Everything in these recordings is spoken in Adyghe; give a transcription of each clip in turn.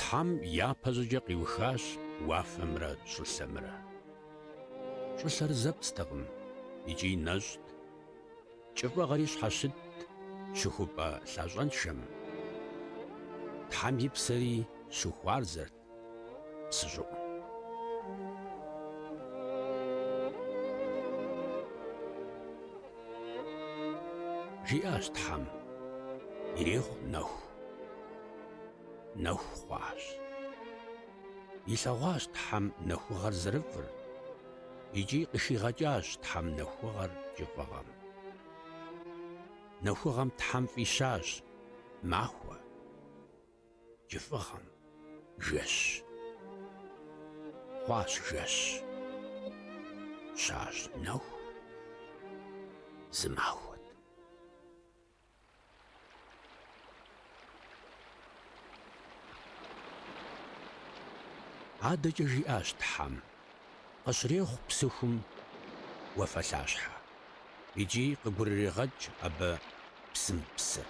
Тхьэм япэщӏыкӏэ къиухащ уафэмрэ щӏылъэмрэ. Щӏылъэр зэпцӏтэкъым икӏи нэщӏт. Кӏыфӏыгъэри щхьэщытт щыхупӏэ лъащӏэншэм. Тхьэм и псэри щыхуарзэрт псы щӏыӏум. Жиӏащ Тхьэм, Ирехъу нэху. Нэху хъуащ. Илъэгъуащ Тхьэм нэхугъэр зэрыфӏыр, икӏи къыхигъэкӏащ Тхьэм нэхугъэр кӏыфӏыгъэм. Нэхугъэм Тхьэм фӏищащ махуэ, кӏыфӏыгъэм жэщ. Хъуащ жэщ, щащ нэху, зы махуэт. Адэкӏэ жиӏащ Тхьэм, Къыщрехъу псыхум уафэлъащхьэ, икӏи къыгурырегъэкӏ абы псым псыр.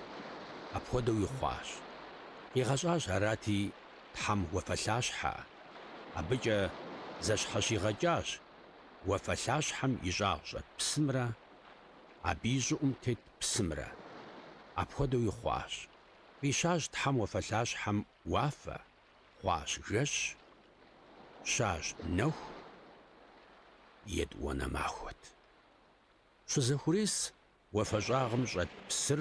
Апхуэдэуи хъуащ. Къигъэщӏащ арати Тхьэм уафэлъащхьэ, абыкӏэ зэщхьэщигъэкӏащ уафэлъащхьэм и щӏагъ щӏэт псымрэ абы и щӏыӏум тет псымрэ. Апхуэдэуи хъуащ. Фӏищащ Тхьэм уафэлъащхьэм уафэ, хъуащ жэщ, щащ нэху, етӏуанэ махуэт. Щызэхурес уафэ щӏагъым щӏэт псыр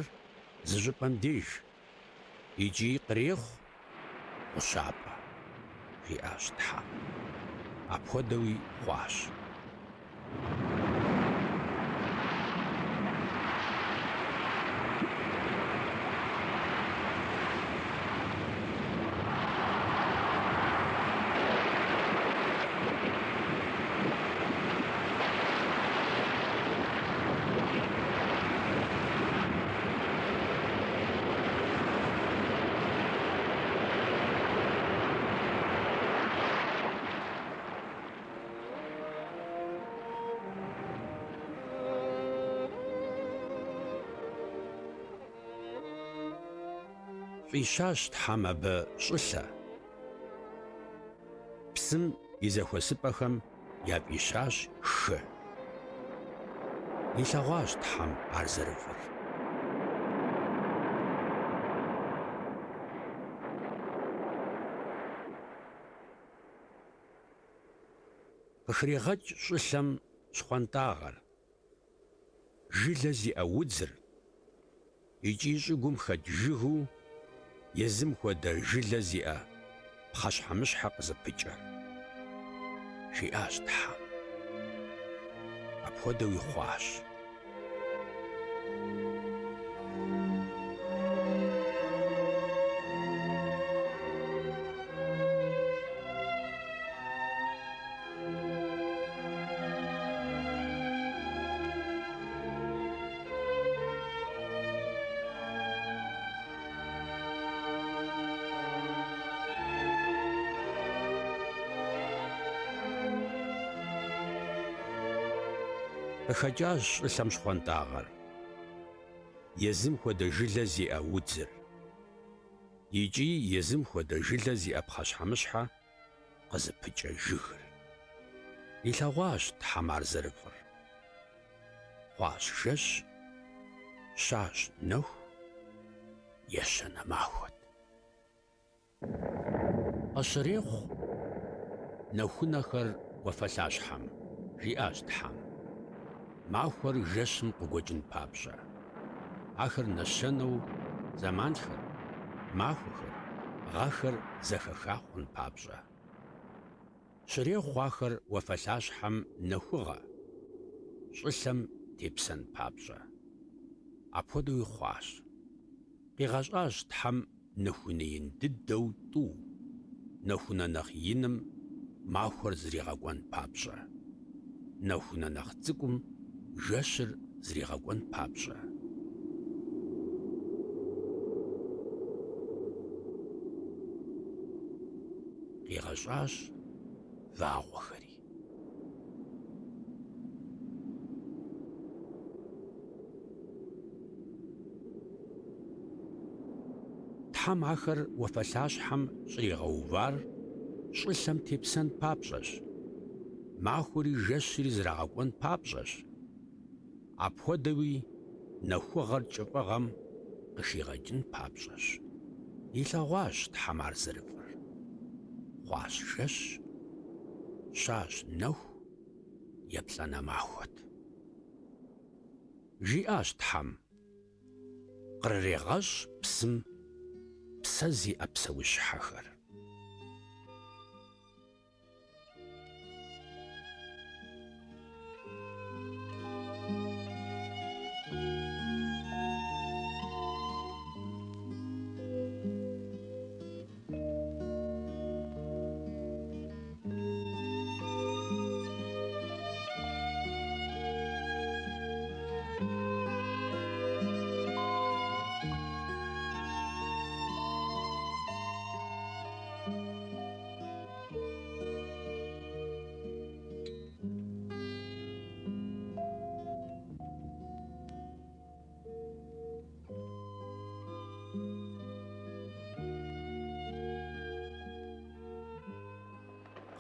зы щӏыпӏэм деж, икӏи кърехъу гъущапӏэ, жиӏащ Тхьэм. Апхуэдэуи хъуащ. Фӏищащ Тхьэм абы щӏылъэ. Псым и зэхуэсыпӏэхэм яфӏищащ хы. Илъэгъуащ Тхьэм ар зэрыфӏыр. Къыхрегъэкӏ щӏылъэм щхъуантӏагъэр, жылэ зиӏэ удзыр икӏи щӏыгум хэт жыгыу езым хуэдэ жылэ зиӏэ пхъэщхьэмыщхьэ къызыпыкӏэр, жиӏащ Тхьэм. Апхуэдэуи хъуащ. Къыхэкӏащ щӏылъэм щхъуантӏагъэр, езым хуэдэ жылэ зиӏэ удзыр, икӏи езым хуэдэ жылэ зиӏэ пхъэщхьэмыщхьэ къызыпыкӏэ жыгыр. Илъэгъуащ Тхьэм ар зэрыфӏыр. Хъуащ жэщ, щащ нэху, ещанэ махуэт. Къыщрехъу нэхунэхэр уафэлъащхьэм, жиӏащ Тхьэм, махуэр жэщым къыгуэкӏын папщӏэ. Ахэр нэщэнэу зэманхэр, махуэхэр, гъэхэр зэхэха хъун папщӏэ. Щрехъу ахэр уафэлъащхьэм нэхугъэ, щӏылъэм тепсэн папщӏэ. Апхуэдэуи хъуащ. Къигъэщӏащ Тхьэм нэхунэ ин дыдэу тӏу, нэхунэ нэхъ иным махуэр зригъэкӏуэн папщӏэ, нэхунэ нэхъ цӏыкӏум жэщыр зригъэкӏуэн папщӏэ. Къигъэщӏащ вагъуэхэри. Тхьэм ахэр уафэлъащхьэм щӏригъэувар щӏылъэм тепсэн папщӏэщ, махуэри жэщри зэрагъэкӏуэн папщӏэщ. Апхуэдэуи нэхугъэр кӏыфӏыгъэм къыхигъэкӏын папщӏэщ. Илъэгъуащ Тхьэм ар зэрыфӏыр. Хъуащ жэщ, щащ нэху, еплӏанэ махуэт. Жиӏащ Тхьэм. Кърырегъэщӏ псым псэ зиӏэ псэущхьэхэр.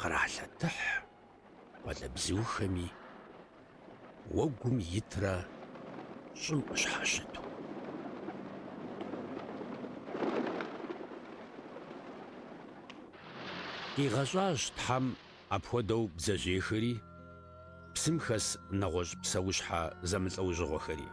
Къралъэтыхь къуалэбзухэми уэгум итрэ щӏым къыщхьэщыту. Къигъэщӏащ Тхьэм апхуэдэу бдзэжьейхэри, псым хэс нэгъуэщӏ псэущхьэ зэмылӏэужьыгъуэхэри.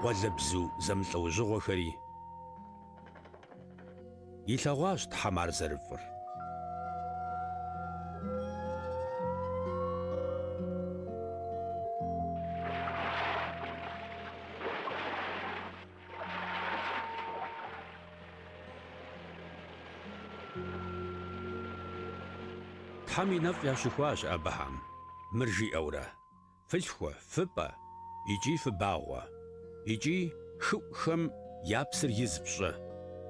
Къуалэбзу зэмылӏэужьыгъуэхэри илъэгъуащ Тхьэм ар зэрыфӏыр. Тхьэм и нэфӏ ящыхуащ абыхэм, мыр жиӏэурэ, Фылъхуэ, фыпӏэ, икӏи фыбагъуэ, икӏи хыӏухэм я псыр из фщӏы,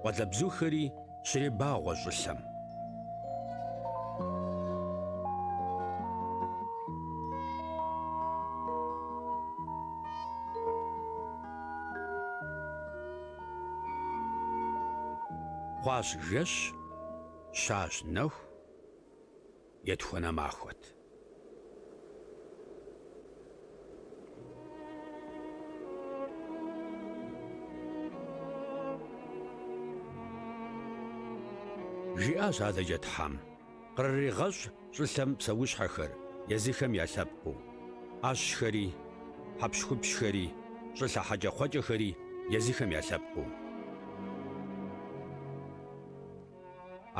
къуалэбзухэри щребагъуэ щӏылъэм. Хъуащ жэщ, щащ нэху, етхуанэ махуэт. Жиӏащ адэкӏэ Тхьэм, кърырегъэщӏ щӏылъэм псэущхьэхэр езыхэм я лъэпкъыу, ӏэщхэри, хьэпщхупщхэри, щӏылъэ хьэкӏэкхъуэкӏэхэри езыхэм я лъэпкъыу.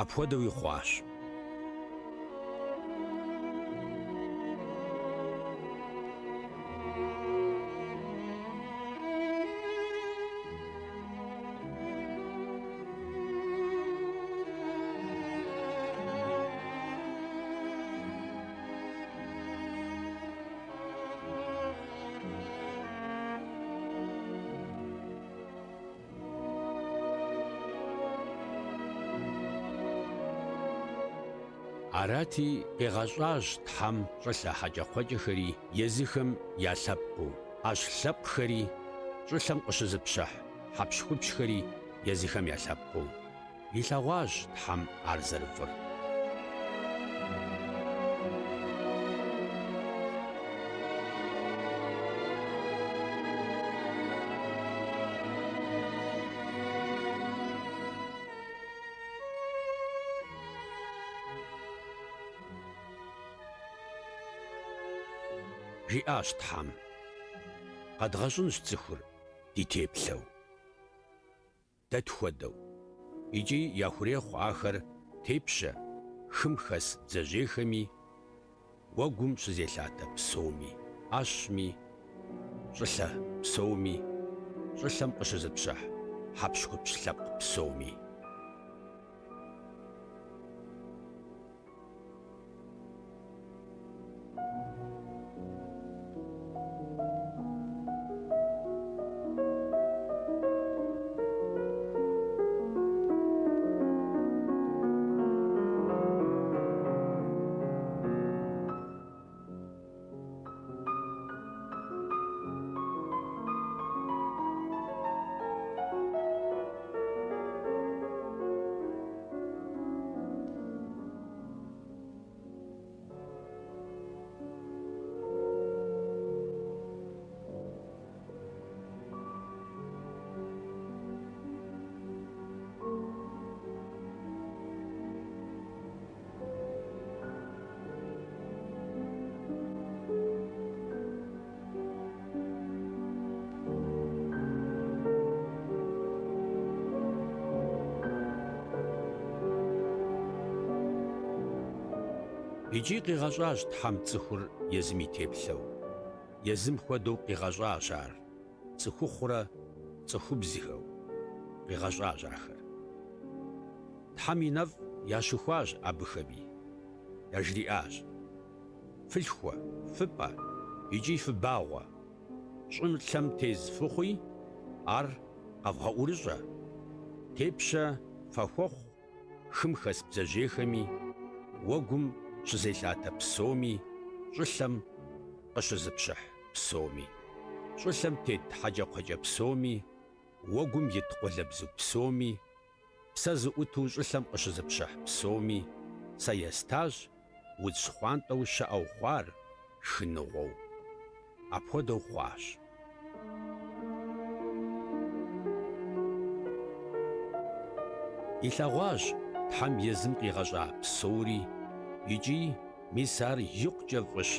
Апхуэдэуи хъуащ. Арати, къигъэщӏащ Тхьэм щӏылъэ хьэкӏэкхъуэкӏэхэри езыхэм я лъэпкъыу, ӏэщ лъэпкъхэри, щӏылъэм къыщызыпщыхь хьэпщхупщхэри езыхэм я лъэпкъыу. Илъэгъуащ Тхьэм ар зэрыфӏыр. Жиӏащ Тхьэм, Къэдгъэщӏынщ цӏыхур ди теплъэу. Дэ тхуэдэу. Икӏи яхурехъу ахэр тепщэ, хым хэс бдзэжьейхэми, уэгум щызелъатэ псоми, ӏэщми, щӏылъэ псоми. щӏылъэм къыщызыпщыхь хьэпщхупщ лъэпкъ псоми. Икӏи къигъэщӏащ Тхьэм цӏыхур езым и теплъэу. Езым хуэдэу къигъэщӏащ ар, цӏыхухъурэ цӏыхубзхэу къигъэщӏащ ахэр. Тхьэм и нэфӏ ящыхуащ абыхэми, яжриӏащ, Фылъхуэ, фыпӏэ икӏи фыбагъуэ, щӏылъэм тез фыхъуи, ар къэвгъэӏурыщӏэ, тепщэ фахуэхъу хым хэс бдзэжьейхэми, уэгум щызелъатэ псоми, щӏылъэм къыщызыпщыхь псоми, щӏылъэм тет хьэкӏэкхъуэкӏэ псоми, уэгум ит къуалэбзу псоми, псэ зыӏуту щӏылъэм къыщызыпщыхь псоми сэ естащ удз щхъуантӏэу щыӏэу хъуар шхыныгъуэу. Апхуэдэу хъуащ. Илъэгъуащ Тхьэм езым къигъэщӏа псори икӏи мис ар икъукӏэ фӏыщ.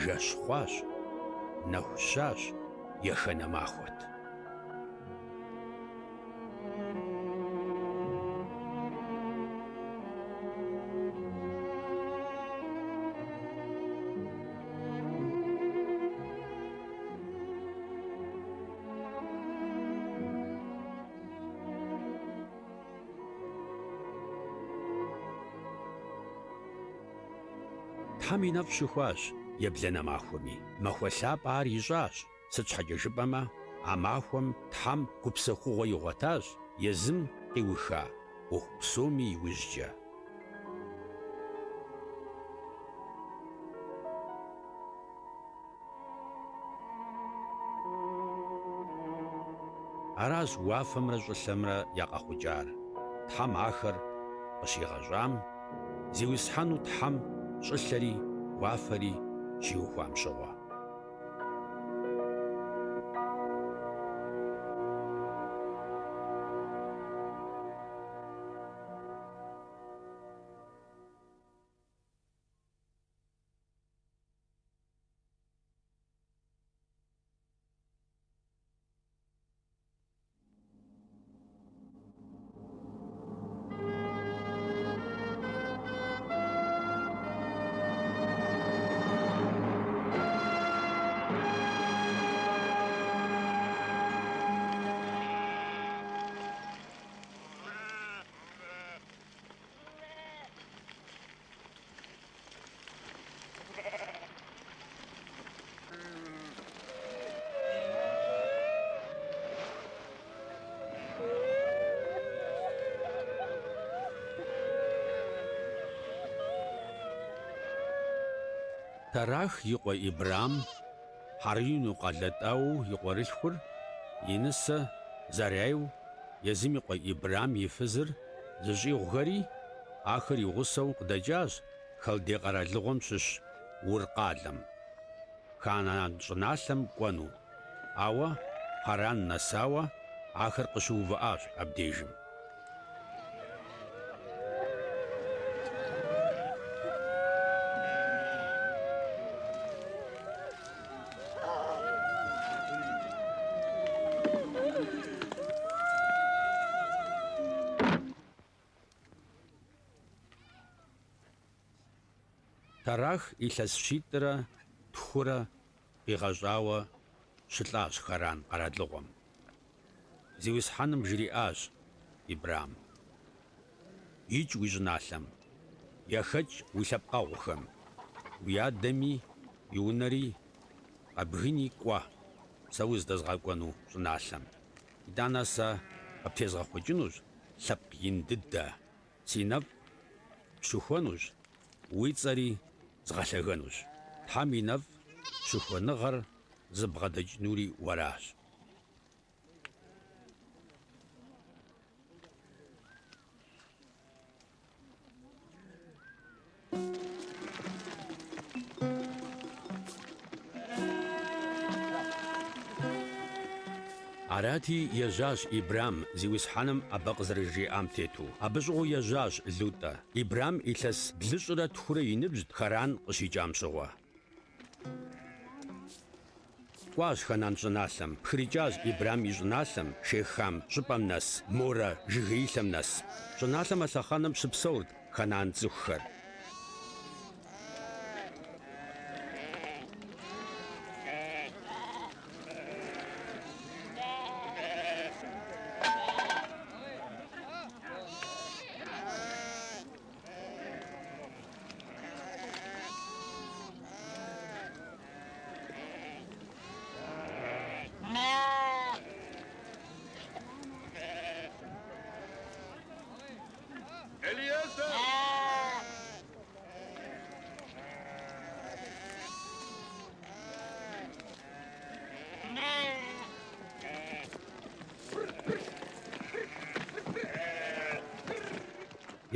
Жэщ хъуащ, нэху щащ, еханэ махуэт. Тхьэм и нэфӏ щыхуащ ебланэ махуэми, махуэ лъапӏэ ар ищӏащ. Сыт щхьэкӏэ жыпӏэмэ, а махуэм Тхьэм гупсэхугъуэ игъуэтащ езым къиуха ӏуэху псоми иужькӏэ. Аращ уафэмрэ щӏылъэмрэ я къэхъукӏар, Тхьэм ахэр къыщигъэщӏам, Зиусхьэну Тхьэм щӏылъэри уафэри щиухуам щыгъуэ. Тэрах и къуэ Ибрам, Хьэрину къалэтӏау и къуэрылъхур, и нысэ Зарайу, езым и къуэ Ибрам и фызыр зыщӏигъухэри, ахэр и гъусэу къыдэкӏащ Халдей къэралыгъуэм щыщ Ур къалэм, Ханаан щӏыналъэм кӏуэну, ауэ Харан нэсауэ ахэр къыщыувыӏащ абдежым. Тэрах илъэс щитӏрэ тхурэ къигъэщӏауэ щылӏащ Харан къэралыгъуэм. Зиусхьэным жриӏащ Ибрам, Икӏ уи щӏыналъэм, яхэкӏ уи лъэпкъэгъухэм, уи адэми и унэри къэбгыни кӏуэ, сэ уздэзгъэкӏуэну щӏыналъэм. Итӏанэ сэ къыптезгъэхъукӏынущ лъэпкъ ин дыдэ, си нэфӏ пщыхуэнущ, уи цӏэри згъэлъэгэнущ. Тхьэм и нэфӏ щыхуэныгъэр зыбгъэдэкӏынури уэращ. Арати, ежьащ Ибрам, Зиусхьэным абы къызэрыжриӏам тету. Абы щӏыгъуу ежьащ Лутӏэ. Ибрам илъэс блыщӏрэ тхурэ и ныбжьт Харан къыщикӏам щыгъуэ. Кӏуащ Ханаан щӏыналъэм, пхрикӏащ Ибрам и щӏыналъэм, Шехам щӏыпӏэм нэс, Морэ жыгеилъэм нэс. Щӏыналъэм а лъэхъэнэм щыпсэурт ханаан цӏыхухэр.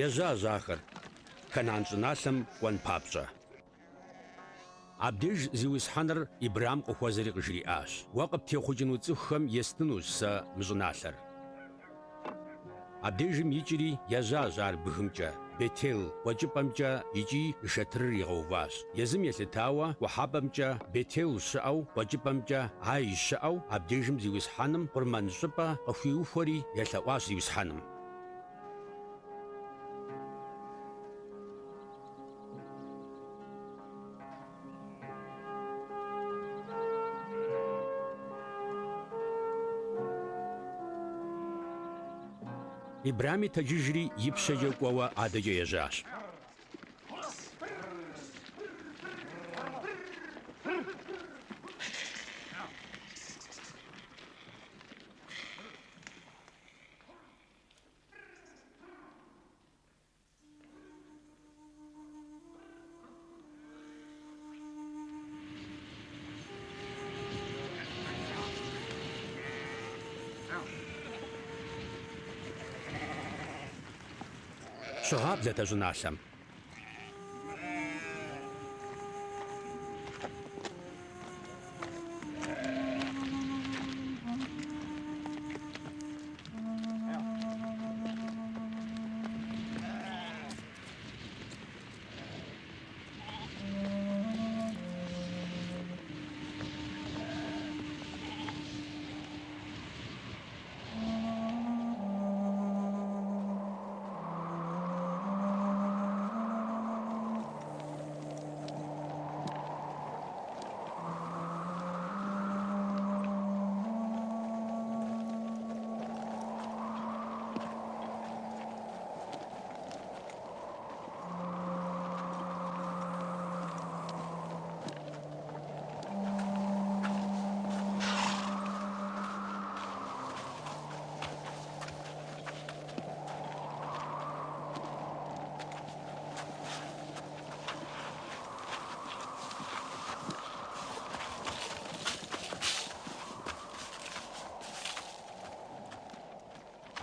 Ежьащ ахэр Ханаан щӏыналъэм кӏуэн папщӏэ. Абдеж Зиусхьэныр Ибрам къыхуэзэри къыжриӏащ, Уэ къыптехъукӏыну цӏыхухэм естынущ сэ мы щӏыналъэр. Абдежым икӏри ежьащ ар бгымкӏэ, Бетел къуэкӏыпӏэмкӏэ икӏи и шэтырыр игъэуващ. Езым елъытауэ, къухьэпӏэмкӏэ Бетел щыӏэу, къуэкӏыпӏэмкӏэ Ай щыӏэу, абдежым Зиусхьэным къурмэн щӏыпӏэ къыхуиухуэри елъэӏуащ Зиусхьэным. Ибрами тэджыжри ипщэкӏэ кӏуэуэ адэкӏэ ежьащ. Щыгъаблэт а щӏыналъэм.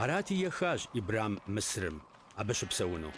Арати, ехащ Ибрам Мысырым, абы щыпсэуну.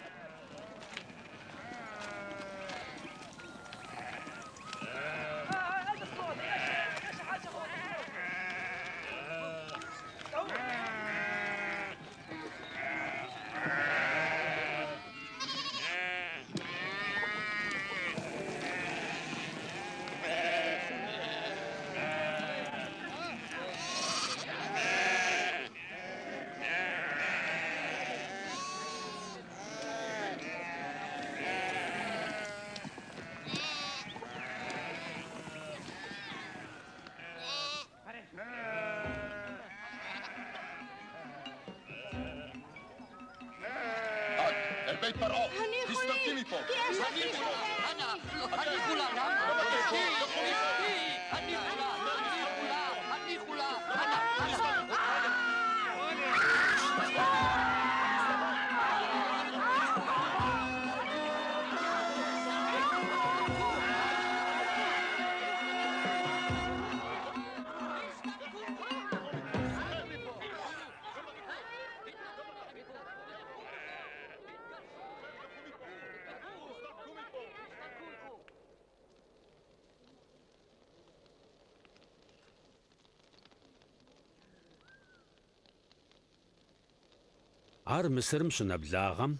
Ар Мысырым щынэблагъэм,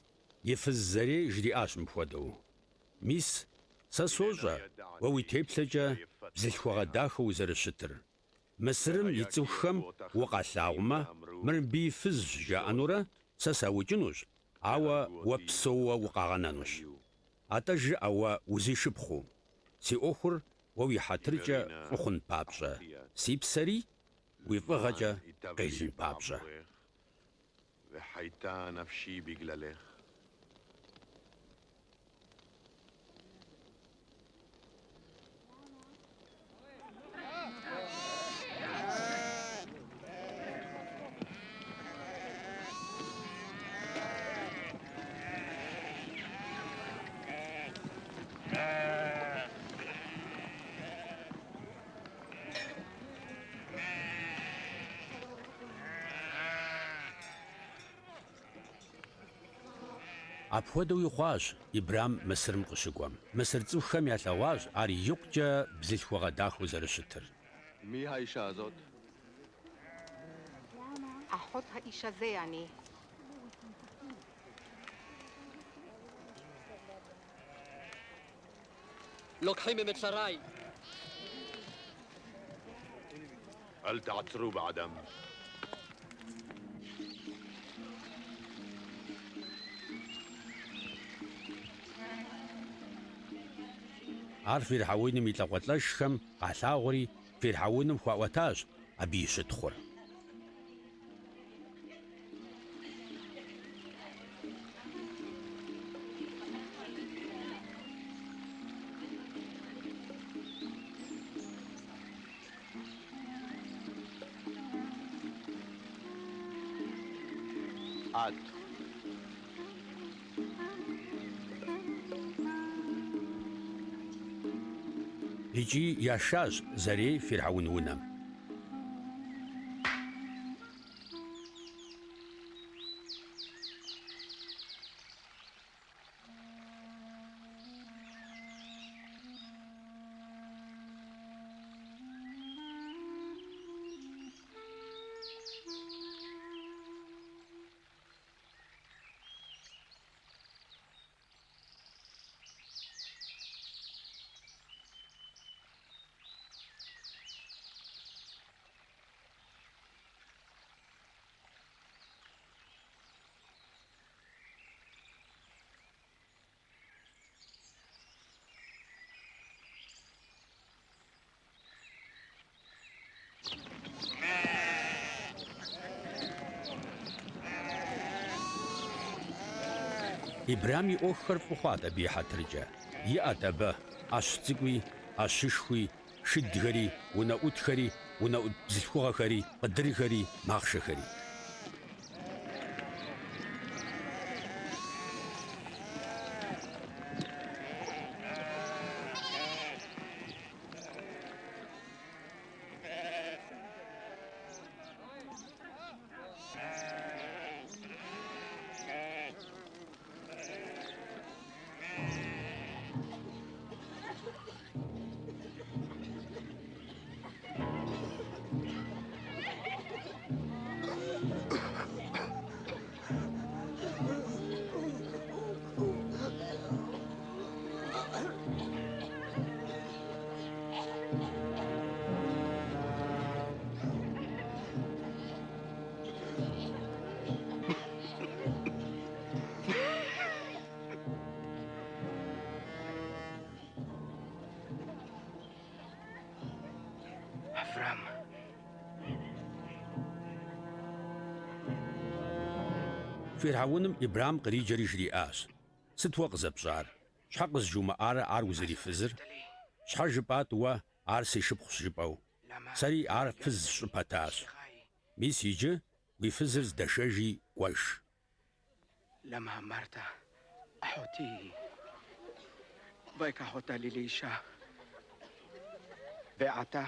и фыз Зарей жриӏащ мыпхуэдэу: Мис, сэ сощӏэ уэ уи теплъэкӏэ бзылъхугъэ дахэу узэрыщытыр. Мысырым и цӏыхухэм укъалъагъумэ, мыр мыбы и фызщ жаӏэнурэ, сэ саукӏынущ, ауэ уэ псэууэ укъагъэнэнущ. Атӏэ жыӏэ уэ узишыпхъуу, си ӏуэхур уэ уи хьэтыркӏэ фӏы хъун папщӏэ, си псэри уи фӏыгъэкӏэ къелын папщӏэ. Апхуэдэуи хъуащ Ибрам Мысырым къыщыкӏуэм. Мысыр цӏыхухэм ялъэгъуащ ар икъукӏэ бзылъхугъэ дахэу зэрыщытыр. Ар фирхьэуным и лӏакъуэлӏэшхэм къалъагъури, фирхьэуным хуаӏуэтащ абы и щытхъур. Икӏи яшащ Зарей фирхьэун унэм. Ибрам и ӏуэхухэр фӏы хъуат абы и хьэтыркӏэ. Иӏэт абы ӏэщ цӏыкӏуи, ӏэщышхуи, шыдхэри, унэӏутхэри, унэӏут бзылъхугъэхэри, къыдырхэри, махъшэхэри. Фирхьэуным Ибрам къриджэри жриӏащ, Сыт уэ къызэпщӏар? Щхьэ къызжумыӏарэ ар узэрифызыр? Щхьэ жыпӏат уэ ар си шыпхъущ жыпӏэу? Сэри ар фыз сщӏы пэтащ. Мис иджы уи фызыр здэшэжи кӏуэж. למה אמרת, אחותי היא, ויקח אותה לי לאישה. ועתה,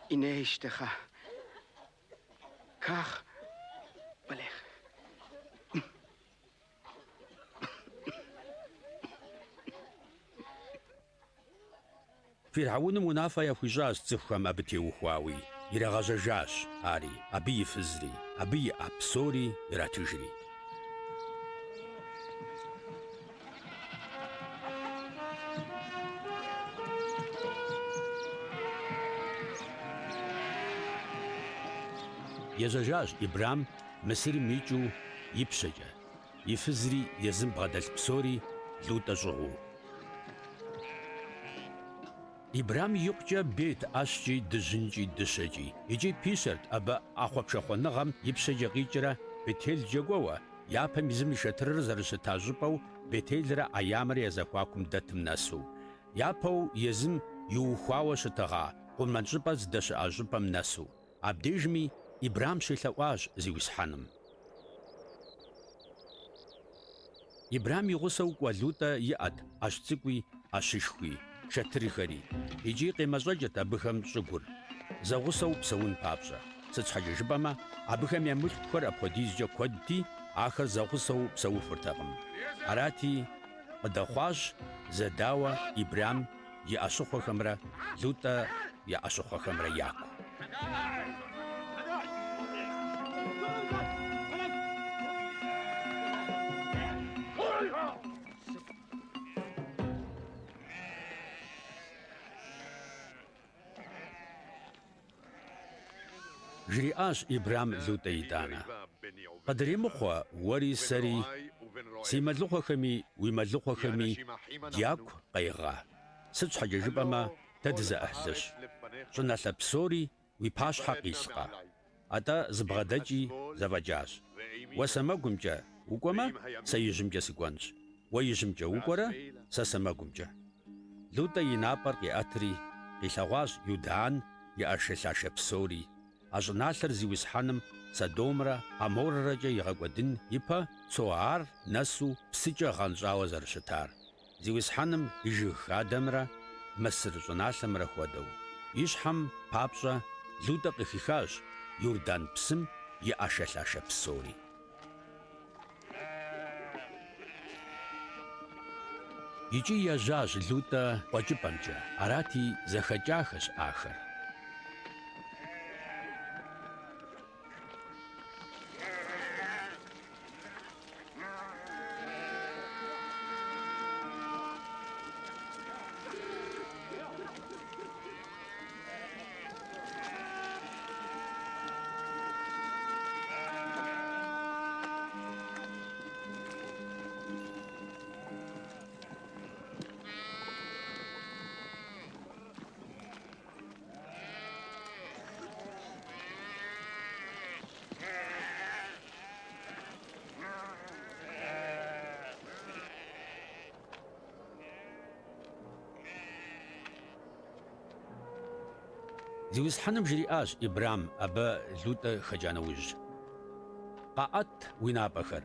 הנה אשתך. קח ולך. Фирхьэуным унафэ яхуищӏащ цӏыхухэм абы теухуауи, ирагъэжьэжащ ари, абы и фызри, абы иӏа псори иратыжри. Ежьэжащ Ибрам Мысырым икӏыу ипщэкӏэ, и фызри езым бгъэдэлъ псори Лутӏэ щӏыгъуу. Ибрам икъукӏэ бейт ӏэщкӏи, дыжьынкӏи, дыщэкӏи, икӏи пищэрт абы ӏэхъуэ-пшахъуэныгъэм ипщэкӏэ къикӏрэ Бетелкӏэ кӏуэуэ, япэм езым и шэтырыр зэрыщыта щӏыпӏэу Бетелрэ Аямрэ я зэхуакум дэтым нэсу. Япэу езым иухуауэ щытыгъа къурмэнщӏыпӏэр здэщыӏэ щӏыпӏэм нэсу. Абдежми Ибрам щелъэӏуащ Зиусхьэным. Ибрам и гъусэу кӏуэ Лутӏэ иӏэт ӏэщ цӏыкӏуи ӏэщышхуи, шэтырхэри, икӏи къемэщӏэкӏырт абыхэм щӏыгур, зэгъусэу псэун папщӏэ. Сыт щхьэкӏэ жыпӏэмэ, абыхэм я мылъкухэр апхуэдизкӏэ куэдти, ахэр зэгъусэу псэуфыртэкъым. Арати, къыдэхъуащ зэдауэ Ибрам и ӏэщыхъуэхэмрэ Лутӏэ я ӏэщыхъуэхэмрэ яку. Жриӏащ Ибрам Лутӏэ итӏанэ, Къыдремыхъуэ уэри сэри, си мэлыхъуэхэми уи мэлыхъуэхэми дяку къайгъэ. Сыт щхьэкӏэ жыпӏэмэ, дэ дызэӏыхьлыщ. Щӏыналъэ псори уи пащхьэ къилъкъэ? Атӏэ зыбгъэдэкӏи зэфӏэкӏащ. Уэ сэмэгумкӏэ укӏуэмэ, сэ ижьымкӏэ сыкӏуэнщ. Уэ ижьымкӏэ укӏуэрэ, сэ сэмэгумкӏэ. Лутӏэ и напӏэр къиӏэтри, къилъэгъуащ Иордан и ӏэшэлъашэ псори. А щӏыналъэр Зиусхьэным Содомрэ Гъэморрэкӏэ игъэкӏуэдын ипэ Цоар нэсу псыкӏэ гъэнщӏауэ зэрыщытар. Зиусхьэным и жыг хадэмрэ Мысыр щӏыналъэмрэ хуэдэу. И щхьэм папщӏэ Лутӏэ къыхихащ Иордан псым и ӏэшэлъашэ псори. Икӏи ежьащ Лутӏэ къуэкӏыпӏэмкӏэ, арати, зэхэкӏахэщ ахэр. Зиусхьэным жриӏащ Ибрам абы Лутӏэ хэкӏа нэужь, Къэӏэт уи напӏэхэр,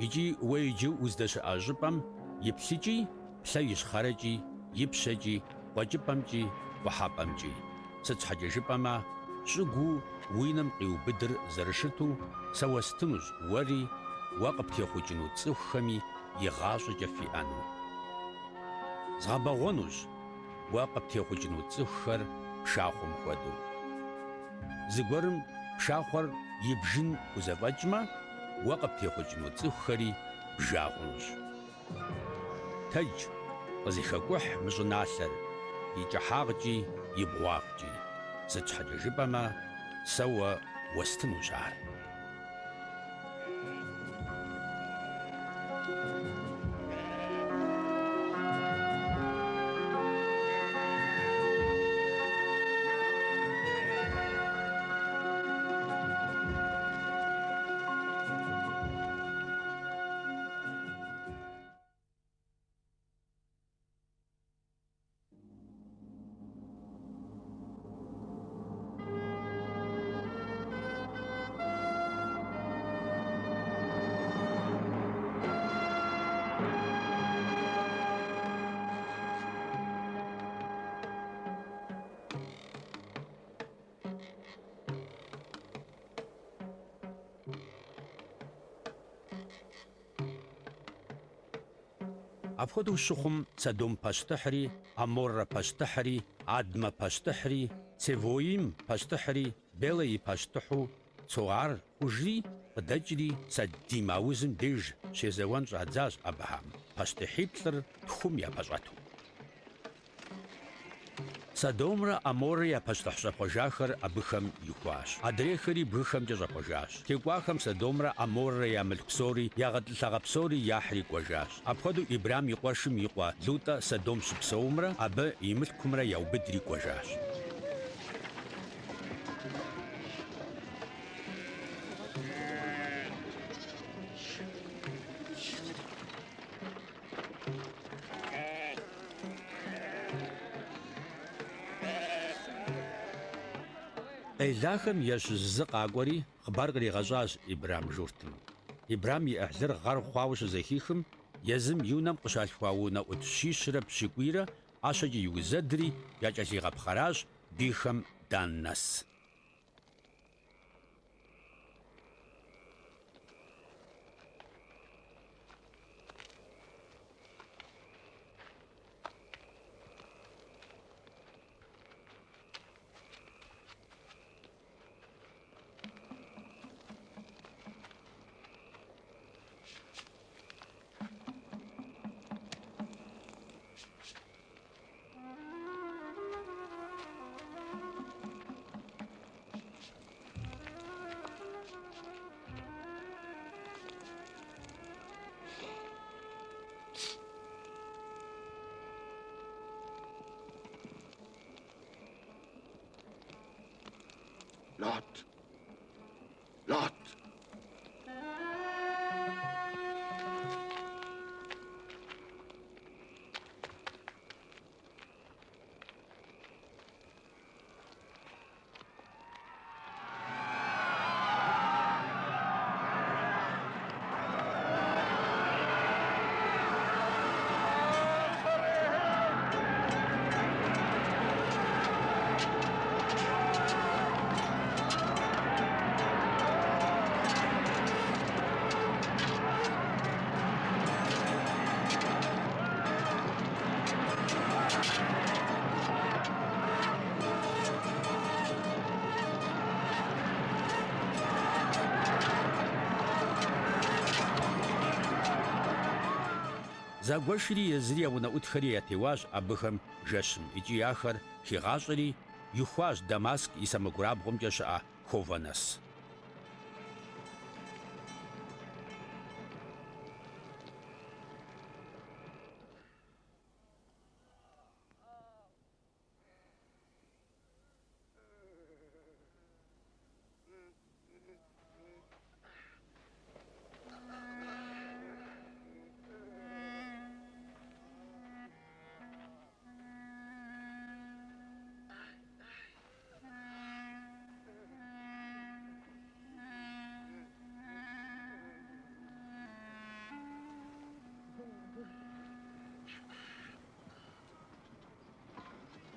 икӏи уэ иджы уздэщыӏэ щӏыпӏэм иплъыкӏи, плъэ ищхъэрэкӏи, ипщэкӏи, къуэкӏыпӏэмкӏи, къухьэпӏэмкӏи. Сыт щхьэкӏэ жыпӏэмэ, щӏыгуу уи нэм къиубыдыр зэрыщыту сэ уэстынущ уэри, уэ къыптехъукӏыну цӏыхухэми игъащӏэкӏэ фиӏэну. Згъэбэгъуэнущ уэ къыптехъукӏыну цӏыхухэр пшахъуэм хуэдэу. Зыгуэрым пшахъуэр ибжын хузэфӏэкӏмэ, уэ къыптехъукӏыну цӏыхухэри бжа хъунущ. Тэдж, къызэхэкӏухь мы щӏыналъэр и кӏыхьагъкӏи и бгъуагъкӏи, сыт щхьэкӏэ жыпӏэмэ, сэ уэ уэстынущ ар. Апхуэдэу щыхъум, Содом пащтыхьри, ӏаморэ пащтыхьри, Адмэ пащтыхьри, Цевоим пащтыхьри, Белэ и пащтыхьу Цоар хъужри, къыдэкӏри Саддим аузым деж щезэуэн щӏадзащ абыхэм, пащтыхьиплӏыр тхум япэщӏэту. Содомрэ ӏаморэ я пащтыхь щӏэпхъуэжахэр абыхэм ихуащ. Адрейхэри бгыхэмкӏэ щӏэпхъуэжащ. Текӏуахэм Содомрэ ӏаморрэ я мылъку псори, я гъэтӏылъыгъэ псори яхьри кӏуэжащ. Апхуэдэу Ибрам и къуэшым и къуэ Лутӏэ Содом щыпсэумрэ абы и мылъкумрэ яубыдри кӏуэжащ. Къелахэм ящыщ зы къакӏуэри, хъыбар къригъэщӏащ Ибрам журтым. Ибрам и ӏыхьлыр гъэр хъуауэ щызэхихым, езым и унэм къыщалъхуа унэӏут щищрэ пщыкӏуийрэ ӏэщэкӏэ иузэдри, якӏэлъигъэпхъэращ бийхэм Дан нэс. Lot! Lot! Загуэшри езыри я унэӏутхэри ятеуащ абыхэм жэщым икӏи ахэр хигъащӏэри ихуащ Дамаск и сэмэгурабгъумкӏэ щыӏэ Ховэ нэс.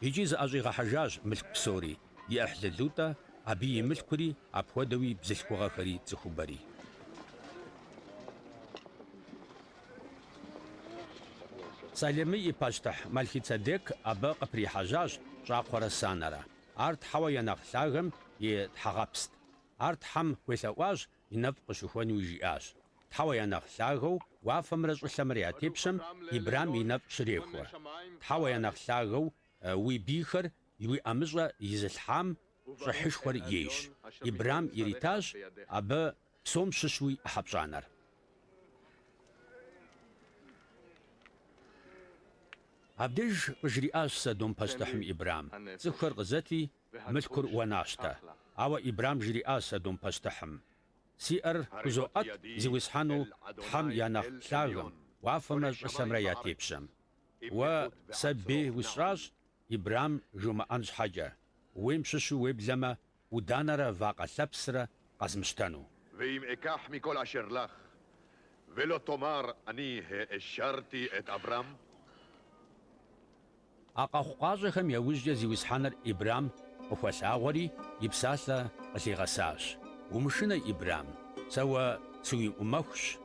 Икӏи зыӏэщӏигъэхьэжащ мылъку псори, и ӏыхьлы Лутӏэ, абы и мылъкури, апхуэдэуи бзылъхугъэхэри цӏыхубэри. Салемы и пащтыхь Малхицедек абы къыприхьэжьащ щӏакхъуэрэ санэрэ. Ар Тхьэуэ я нэхъ лъагэм и тхьэгъэпст. Ар Тхьэм хуелъэӏуащ, и нэфӏ къыщыхуэнуи жиӏащ. Тхьэуэ я нэхъ лъагэу уафэмрэ щӏылъэмрэ я тепщэм Ибрам и нэфӏ щрехуэ. Тхьэуэ я нэхъ лъагэу уи бийхэр уи ӏэмыщӏэ изылъхьам щӏыхьышхуэр ейщ. Ибрам иритащ абы псом щыщуи ӏыхьэ пщӏанэр. Абдеж къыжриӏащ Содом пащтыхьым Ибрам, Цӏыхухэр къызэти, мылъкур уэ нащтэ. Ауэ Ибрам жриӏащ Содом пащтыхьым, Си ӏэр хузоӏэт Зиусхьэну Тхьэм я нэхъ лъагэм, уафэмрэ щӏылъэмрэ я тепщэм. Уэ сэ бей усщӏащ, Ибрам жумыӏэн щхьэкӏэ, ууейм щыщу уеблэмэ ӏуданэрэ вакъэ лъэпсрэ къэзмыщтэну. ואם אקח מכל אשר לך, ולא תאמר אני העשרתי את אברם? А къэхъукъащӏэхэм я ужькӏэ Зиусхьэныр Ибрам къыхуэлъагъуэри и псалъэ къылъигъэсащ, Умышынэ, Ибрам, сэ уэ сыуиӏумэхущ,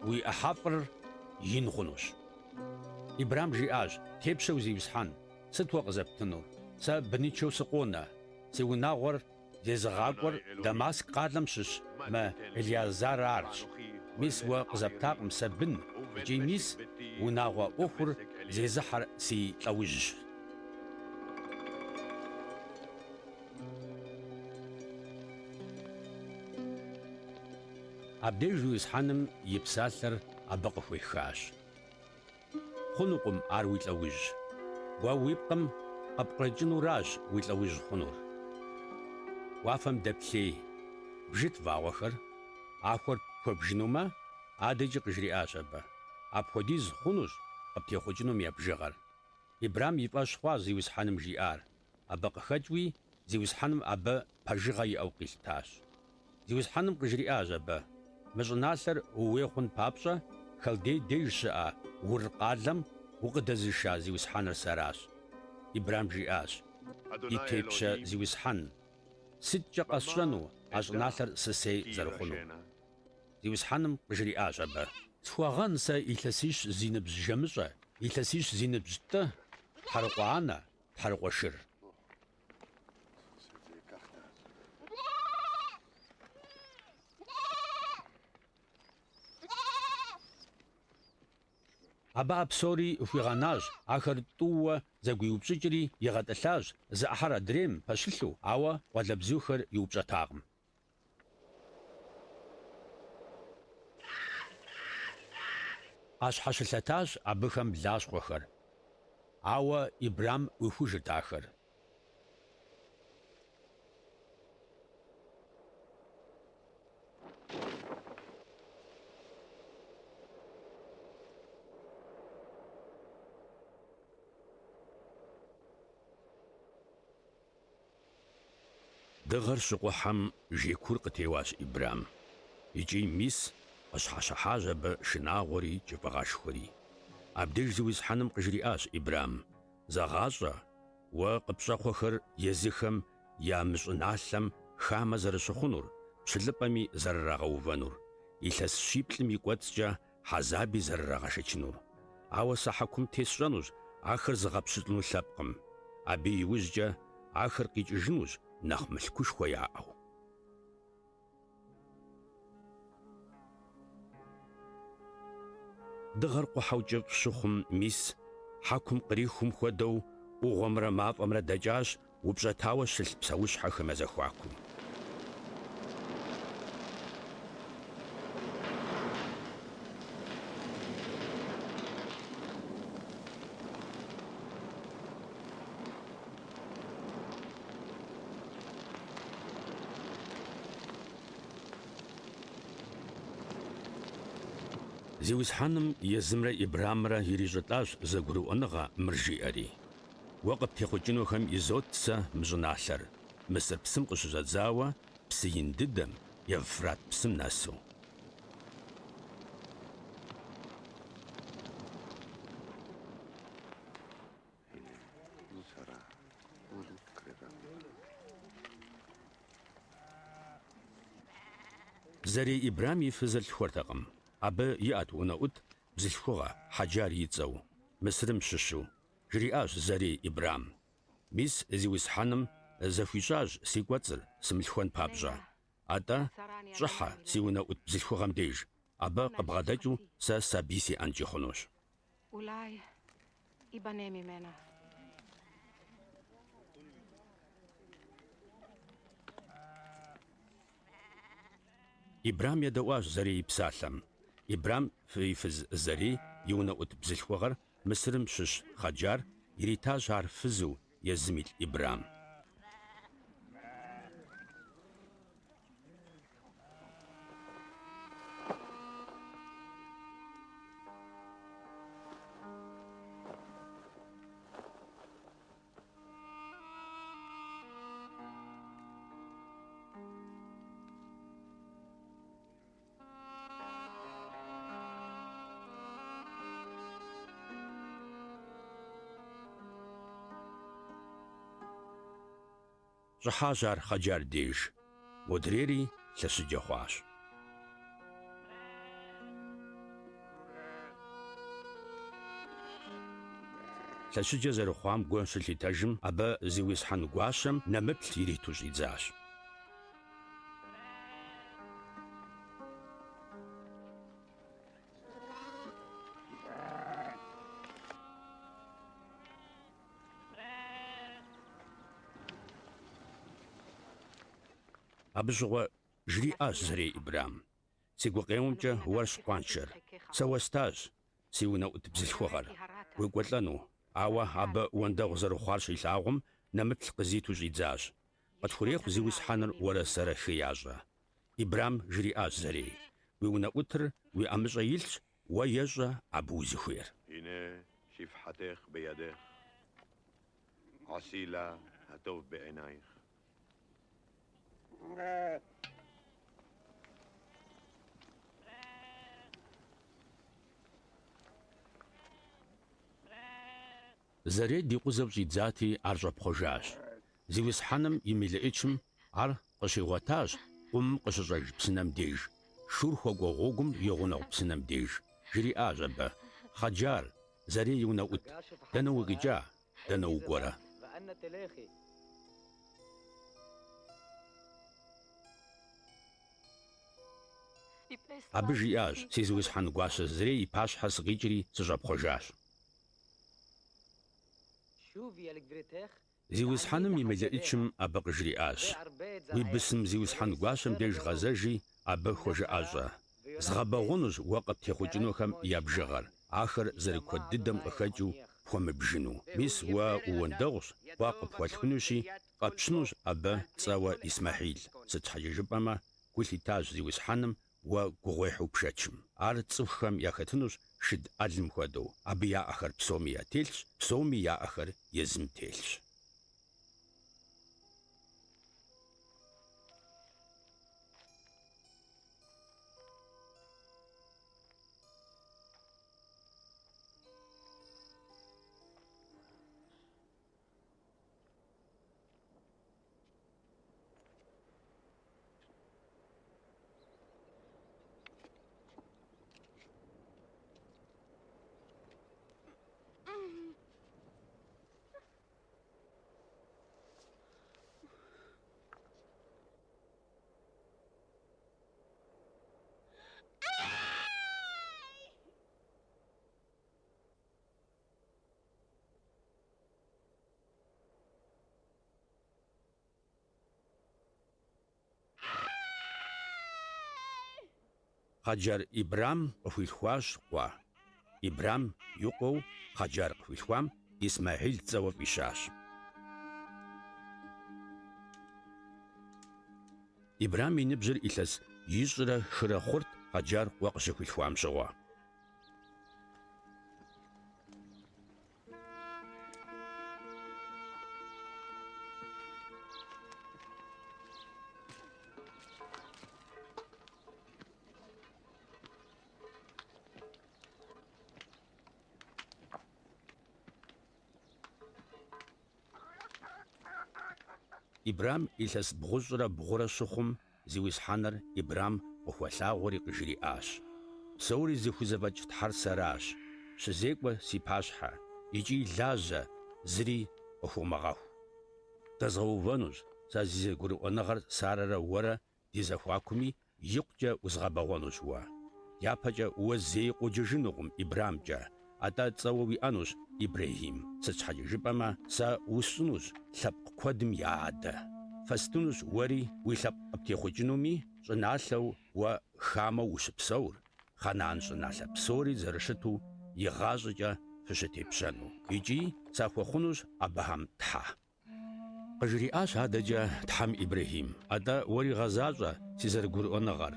уи ӏыхьэфӏыр ин хъунущ. Ибрам жиӏащ, Тепщэу Зиусхьэн, сыт уэ къызэптынур? Сэ быныншэу сыкъонэ. Си унагъуэр зезыгъакӏуэр Дамаск къалэм щыщ мы Элиезер арщ. Мис уэ къызэптакъым сэ бын, икӏи мис унагъуэ ӏуэхур зезыхьэр си лӏэужьщ. Абдеж Зиусхьэным и псалъэр абы къыхуехащ. Хъунукъым ар уи лӏэужь. Уэ уи пкъым къыпкърыкӏынуращ уи лӏэужь хъунур. Уафэм дэплъей, бжыт вагъуэхэр, ахуэр пхуэбжынумэ, адэкӏи къыжриӏащ абы. Апхуэдиз хъунущ къыптехъукӏынум я бжыгъэр. Ибрам и фӏэщ хъуащ Зиусхьэным жиӏар, абы къыхэкӏыуи Зиусхьэным абы пэжыгъэ иӏэу къилъытащ. Зиусхьэным къыжриӏащ абы, Мы щӏыналъэр ууей хъун папщӏэ, Халдей деж щыӏэ Ур къалэм укъыдэзыша Зиусхьэныр сэращ. Ибрам жиӏащ, Ди тепщэ Зиусхьэн, сыткӏэ къэсщӏэну а щӏыналъэр сысей зэрыхъунур? Зиусхьэным къыжриӏащ абы. Схуэгъэн сэ илъэсищ зи ныбжь жэмыщӏэ, илъэсищ зи ныбжь тӏы, тхьэрыкъуэ анэ, тхьэрыкъуэ шыр. Абы а псори хуигъэнащ, ахэр тӏууэ зэгуиупщӏыкӏри игъэтӏылъащ, зы ӏыхьэр адрейм пэщылъу, ауэ къуалэбзухэр иупщӏэтакъым. Къащхьэщылъэтащ абыхэм блащхъуэхэр, ауэ Ибрам ӏуихужырт ахэр. Дыгъэр щыкъухьэм жей куур къытеуащ Ибрам. Икӏи, мис, къыщхьэщыхьащ абы шынагъуэри кӏыфӏыгъэшхуэри. Абдеж Зиусхьэным къыжриӏащ Ибрам, Зэгъащӏэ, уэ къыпщӏэхъуэхэр езыхэм я мыщӏыналъэм хамэ зэрыщыхъунур, пщылӏыпӏэми зэрырагъэувэнур, илъэс щиплӏым и кӏуэцӏкӏэ хьэзаби зэрырагъэшэчынур. Ауэ сэ хьэкум тесщӏэнущ ахэр зыгъэпщылӏыну лъэпкъым. Абы и ужькӏэ ахэр къикӏыжынущ нэхъ мылъкушхуэ яӏэу. Дыгъэр къухьэу кӏыфӏ щыхъум, мис, хьэкум кърихум хуэдэу, ӏугъуэмрэ мафӏэмрэ дэкӏащ упщӏэтауэ щылъ псэущхьэхэм я зэхуакум. Зиусхьэным езымрэ Ибрамрэ ирищӏылӏащ зэгурыӏуэныгъэ мыр жиӏэри. Уэ къыптехъукӏынухэм изот сэ мы щӏыналъэр, Мысыр псым къыщыщӏэдзауэ псы ин дыдэм, Евфрат псым нэсу. Зэрей Ибрам и фызыр лъхуэртэкъым. Абы иӏэт унэӏут бзылъхугъэ, Хьэджар и цӏэу, Мысырым щыщу. Жриӏащ Зэрей Ибрам. Мис Зиусхьэным зэхуищӏащ си кӏуэцӏыр сымылъхуэн папщӏэ. Атӏэ, щӏыхьэ си унэӏут бзылъхугъэм деж, абы къыбгъэдэкӏыу сэ сабий сиӏэнкӏи хъунущ. Ибрам едэӏуащ Зэрей и псалъэм. Ибрам и фыз Зэрей и унэӏут бзылъхугъэр Мысырым щыщ Хъэджар иритащ ар фызу езым илӏ Ибрам. Щӏыхьащ ар Хъэджар деж, модрейри лъэщыджэ хъуащ. Лъэщыджэ зэрыхъуам гу щылъитэжым, абы зиусхьэн гуащэм нэмыплъ ириту щӏидзащ. Абы щыгъуэ жриӏащ Зэрей Ибрам, Си гукъеуэмкӏэ уэрщ къуаншэр, сэ уэстащ си унэӏут бзылъхугъэр, уекӏуэлӏэну, ауэ абы уэндэгъу зэрыхъуар щилъагъум, нэмыплъ къызиту щӏидзащ. Къытхурехъу Зиусхьэныр уэрэ сэрэ хеящӏэ. Ибрам жриӏащ Зэрей, Уи унэӏутыр уи ӏэмыщӏэ илъщ, уэ ещӏэ абы узыхуейр. הנה שפחתך בידך, עשי לה הטוב בעינייך. Зэрей дикъузэу щӏидзати, ар щӏэпхъуэжащ. Зиусхьэным и мелыӏычым ар къыщигъуэтащ къумым къыщыщӏэж псынэм деж, Шур хуэкӏуэ гъуэгум и гъунэгъу псынэм деж. Жриӏащ абы, Хъэджар, Зэрей и унэӏут, дэнэ укъикӏа, дэнэ укӏуэрэ? Абы жиӏащ, Си зиусхьэн гуащэ Зэрей и пащхьэ сыкъикӏри сыщӏэпхъуэжащ. Зиусхьэным и мелыӏычым абы къыжриӏащ, Уи бысым зиусхьэн гуащэм деж гъэзэжи, абы хуэжыӏэщӏэ. Згъэбэгъуэнущ уэ къыптехъукӏынухэм я бжыгъэр, ахэр зэрыкуэд дыдэм къыхэкӏыу пхуэмыбжыну. Мис уэ ууэндэгъущ, къуэ къыпхуалъхунущи, фӏэпщынущ абы цӏэуэ Исмэхьил, сыт щхьэкӏэ жыпӏэмэ, гу лъитащ Зиусхьэным уэ гугъуехьу пшэчым. Ар цӏыхухэм яхэтынущ шыд ӏэлым хуэдэу, абы я ӏэхэр псоми ятелъщ, псоми я ӏэхэр езым телъщ. Хъэджэр Ибрам къыхуилъхуащ къуэ. Ибрам и къуэу Хъэджэр къыхуилъхуам Исмэхьил цӏэуэ фӏищащ. Ибрам и ныбжьыр илъэс ищӏрэ хырэ хъурт Хъэджэр къуэ къыщыхуилъхуам щыгъуэ. Ибрам илъэс бгъущӏрэ бгъурэ щыхъум, Зиусхьэныр Ибрам къыхуэлъагъуэри къыжриӏащ, Псори зыхузэфӏэкӏ Тхьэр сэращ, щызекӏуэ си пащхьэ, икӏи лажьэ зыри къыхомыгъэху. Дэзгъэувэнущ сэ си зэгурыӏуэныгъэр Сарэрэ уэрэ ди зэхуакуми, икъукӏэ узгъэбэгъуэнущ уэ. Япэкӏэ уэ зэи къоджэжынукъым Ибрамкӏэ, атӏэ цӏэуэ уиӏэнущ Ибрэхьим, сыт щхьэкӏэ жыпӏэмэ, сэ усщӏынущ лъэпкъ куэдым я адэ. Фэстынущ уэри уи лъэпкъ къыптехъукӏынуми щӏыналъэу уэ хамэу ущыпсэур, Ханаан щӏыналъэ псори зэрыщыту игъащӏэкӏэ фыщытепщэну, икӏи сахуэхъунущ абыхэм Тхьэ. Къыжриӏащ адэкӏэ Тхьэм Ибрэхьим, Атӏэ уэри гъэзащӏэ си зэрыгурыӏуэныгъэр,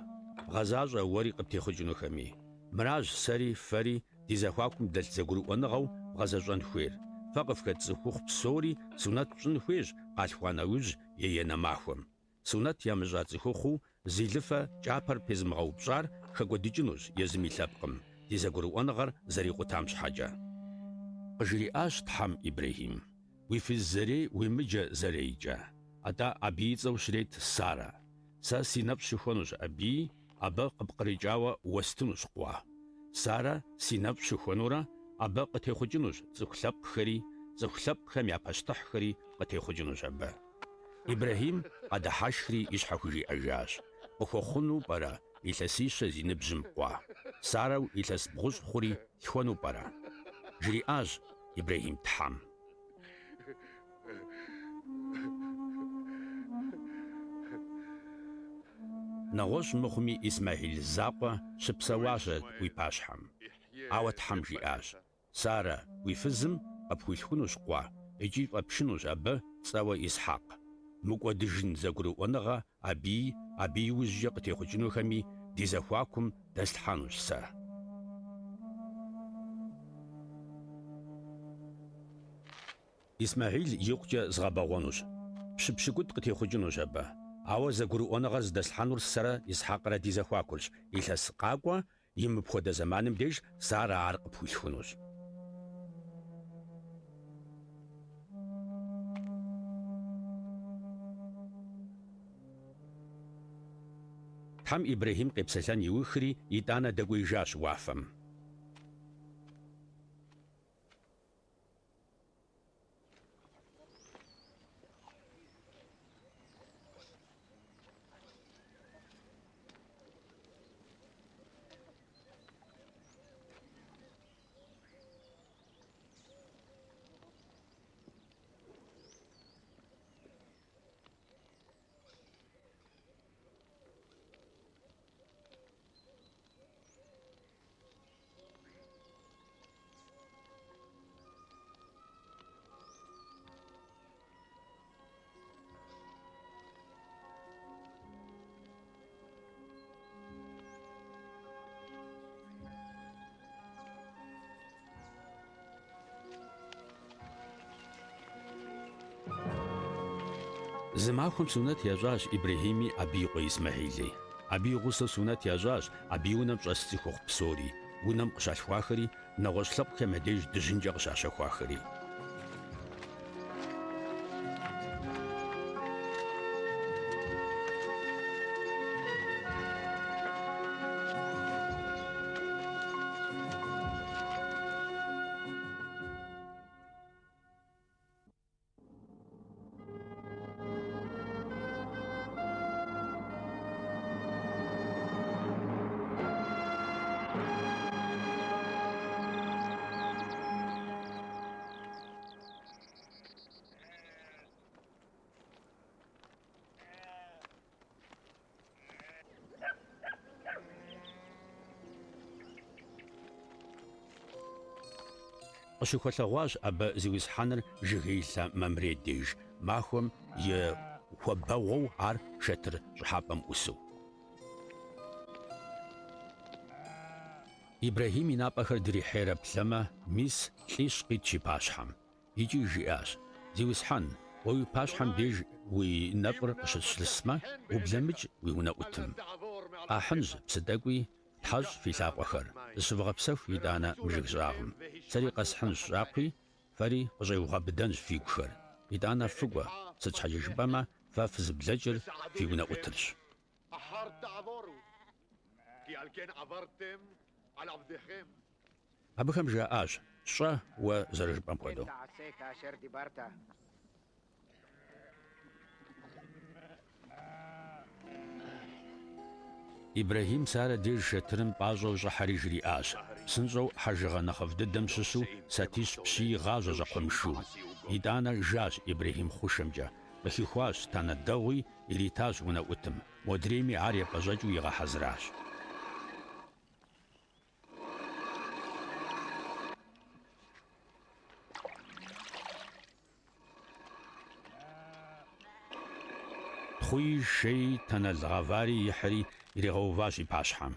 гъэзащӏэ уэри къыптехъукӏынухэми. Мыращ сэри фэри ди зэхуакум дэлъ зэгурыӏуэныгъэу вгъэзэщӏэн хуейр. Фэ къыфхэт цӏыхухъу псори сунэт пщӏын хуейщ къалъхуа нэужь еенэ махуэм. Сунэт ямыщӏа цӏыхухъуу зи лыфэ кӏапэр пезымыгъэупщӏар хэкӏуэдыкӏынущ езым и лъэпкъым, ди зэгурыӏуэныгъэр зэрикъутам щхьэкӏэ. Къыжриӏащ Тхьэм Ибрэхьим, Уи фыз Зэрей уемыджэ Зэрейкӏэ, атӏэ абы и цӏэу щрет Сарэ. Сэ си нэфӏ щыхуэнущ абыи, абы къыпкърыкӏауэ уэстынущ къуэ. Сарэ си нэфӏ щыхуэнурэ, Абы къытехъукӏынущ цӏыху лъэпкъхэри, цӏыху лъэпкъхэм я пащтыхьхэри къытехъукӏынущ абы. Ибрэхьим къэдыхьэшхри и щхьэ хужиӏэжащ, Къыхуэхъуну пӏэрэ илъэсищэ зи ныбжьым къуэ? Сарэу илъэс бгъущӏ хъури лъхуэну пӏэрэ? Жриӏащ Ибрэхьим Тхьэм. Нэгъуэщӏ мыхъуми Исмэхьил закъуэ щыпсэуащэрэт уи пащхьэм. Ауэ Тхьэм жиӏащ, Сарэ, уи фызым, къыпхуилъхунущ къуэ, икӏи фӏэпщынущ абы цӏэуэ Исхьэкъ. Мыкӏуэдыжын зэгурыӏуэныгъэ абыи, абы и ужькӏэ къытехъукӏынухэми ди зэхуакум дэслъхьэнущ сэ. Исмэхьил икъукӏэ згъэбэгъуэнущ. Пщы пщыкӏутӏ къытехъукӏынущ абы. Ауэ зэгурыӏуэныгъэр зыдэслъхьэнур сэрэ Исхьэкърэ ди зэхуакурщ. Илъэс къакӏуэ и мыпхуэдэ зэманым деж Сарэ ар къыпхуилъхунущ. Тхьэм Ибрэхьим къепсэлъэн иухри, итӏанэ дэкӏуеижащ уафэм. Зы махуэм сунэт ящӏащ Ибрэхьими абы и къуэ Исмэхьили. Абы и гъусэу сунэт ящӏащ абы и унэм щӏэс цӏыхухъу псори, унэм къыщалъхуахэри, нэгъуэщӏ лъэпкъхэм я деж дыжьынкӏэ къыщащэхуахэри. Къыщыхуэлъэгъуащ абы Зиусхьэныр жыгеилъэ Мамре деж, махуэм и хуабэгъуэу ар шэтыр щӏыхьэпӏэм ӏусу. Ибрэхьим и напӏэхэр дрихьейрэ плъэмэ, мис, лӏищ къитщ и пащхьэм. Икӏи жиӏащ, Зиусхьэн, уэ уи пащхьэм деж уи нэфӏыр къыщыслъысмэ, ублэмыкӏ уи унэӏутым. Къахьынщ псы тӏэкӏуи, фтхьэщӏ фи лъакъуэхэр, зыщывгъэпсэху итӏанэ мы жыг щӏагъым. Сэри къэсхьынщ щӏакхъуи, фэри къыщӏевгъэбыдэнщ фигухэр. Итӏанэ фыкӏуэ, сыт щхьэкӏэ жыпӏэмэ, фэ фызыблэкӏыр фи унэӏутырщ. Абыхэм жаӏащ, Щӏэ уэ зэрыжыпӏэм хуэдэу. Ибрэхьим Сарэ деж шэтырым пӏащӏэу щӏыхьэри жриӏащ, Псынщӏэу хьэжыгъэ нэхъыфӏ дыдэм щыщу сатищ пщыи гъажьэ щӏакхъуэ мышыу. Итӏанэ жащ Ибрэхьим хъушэмкӏэ, къыхихуащ танэ дэгъуи, иритащ унэӏутым, модрейми ар епӏэщӏэкӏыу игъэхьэзыращ. Тхъуи, шеи, танэл гъэвари ихьри иригъэуващ и пащхьэм.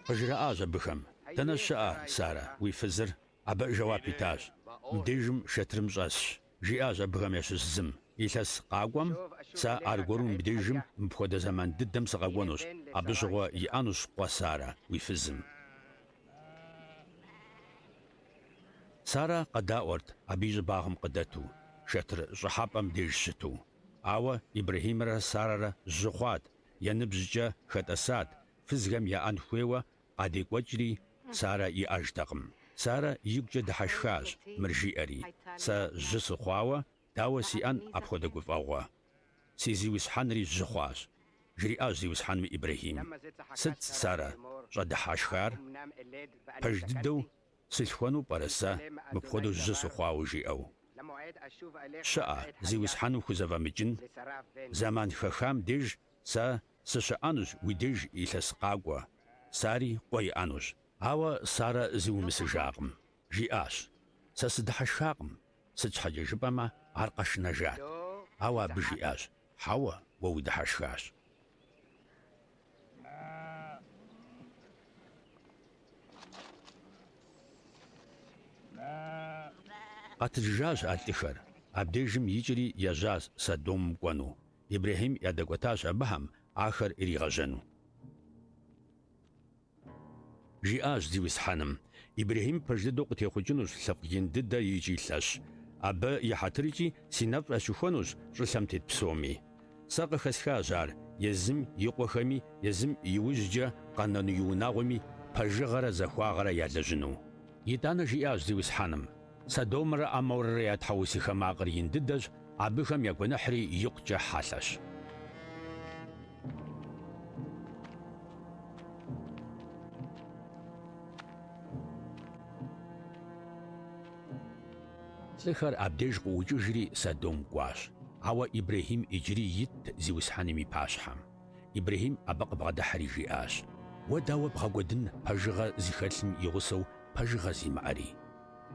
Къыжраӏащ абыхэм, Дэнэ щыӏэ, Сарэ, уи фызыр? Абы жэуап итащ, Мыбдежым шэтырым щӏэсщ. Жиӏащ абыхэм ящыщ зым, Илъэс къакӏуэм сэ аргуэру мыбдежым мыпхуэдэ зэман дыдэм сыкъэкӏуэнущ, абы щыгъуэ иӏэнущ къуэ Сарэ, уи фызым. Сарэ къэдаӏуэрт абы и щӏыбагъым къыдэту, шэтыр щӏыхьэпӏэм деж щыту. Ауэ Ибрэхьимрэ Сарэрэ жьы хъуат, я ныбжькӏэ хэтӏэсат, фызхэм яӏэн хуейуэ къадекӏуэкӏри, Сарэ иӏэжтэкъым. Сарэ игукӏэ дыхьэшхащ, мыр жиӏэри: Сэ жьы сыхъуауэ, дауэ сиӏэн апхуэдэ гуфӏэгъуэ? Си зиусхьэнри жьы хъуащ. Жриӏащ Зиусхьэным Ибрэхьим: Сыт Сарэ щӏэдыхьэшхар? Пэж дыдэу сылъхуэну пӏэрэ сэ мыпхуэдэу жьы сыхъуауэ жиӏэу? Щыӏэ, Зиусхьэным хузэфӏэмыкӏын? Зэман хэхам деж сэ сыщыӏэнущ уи деж илъэс къакӏуэ, Сари къуэ иӏэнущ. Ауэ Сарэ зиумысыжакъым, жиӏащ: Сэ сыдыхьэшхакъым, сыт щхьэкӏэ жыпӏэмэ, ар къэшынэжат. Ауэ абы жиӏащ: Хьэуэ, уэ удыхьэшхащ. Къэтэджыжащ а лӏыхэр, абдежым икӏри ежьащ Содомым кӏуэну. Ибрэхьим ядэкӏуэтащ абыхэм, ахэр иригъэжьэну. Жиӏащ Зиусхьэным, Ибрэхьим пэж дыдэу къытехъукӏынущ лъэпкъ ин дыдэ икӏи лъэщ. Абы и хьэтыркӏи си нэфӏ ящыхуэнущ щӏылъэм тет псоми. Сэ къыхэсхащ ар езым и къуэхэми, езым и ужькӏэ къэнэну и унагъуэми пэжыгъэрэ захуагъэрэ ялэжьыну. Итӏанэ жиӏащ Зиусхьэным, Содомрэ ӏаморрэ я тхьэусыхэ макъыр ин дыдэщ, абыхэм я гуэныхьри икъукӏэ хьэлъэщ. Лӏыхэр абдеж къыӏукӏыжри Содом кӏуащ. Ауэ Ибрэхьим иджыри итт Зиусхьэным и пащхьэм. Ибрэхьим абы къыбгъэдыхьэри жиӏащ, Уэ дауэ бгъэкӏуэдын пэжыгъэ зыхэлъым и гъусэу пэжыгъэ зимыӏэри?